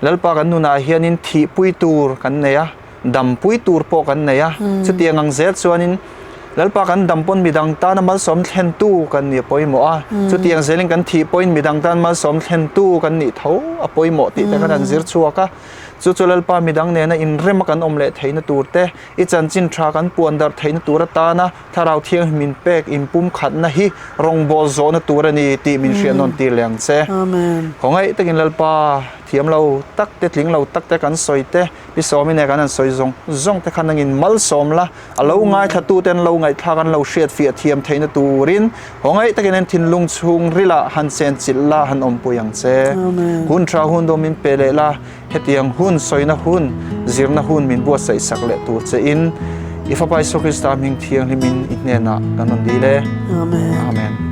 Lalpa kan nunah hianin thihpui tur kan nei a. Dampui tur pawh kan nei a, chutiang ang zel chuanin Lalpa kan dam pawn midang tana malsawm thlentu kan nih a pawimawh a, chutiang zelin kan thih pawhin midang tan malsawm thlentu kan nih tho a pawimawh tih te khan an zir chhuak a. Chu chu Lalpa midang nena inrema kan awm leh theihna tur te, i chanchin tha kan puan darh theihna tur atana Thlarau Thianghlim min pek inpumkhatna hi rawngbâwl zawhna tur a ni tih min hriat nawn tir leh ang che. Khawngaih takin Lalpa thiam lo tak te, tling lo tak te kan sawi te, Pi Sawmi nen kan han sawi zawng zawng te khan nangin malsawm la, a lo ngaithla te an lo ngaihthlak an lo hriatfiah thiam theihna turin hawngaih takin an thinlung chhung rilah han chenchilh la han awmpui ang che. Hun tha hun dawm min pe leh la, hetiang hun sawina hun, zirna hun min buatsaih sak leh tur che in i Fapa Isua Krista hming thianghlimin i hnenah kan rawn dil e. Amen.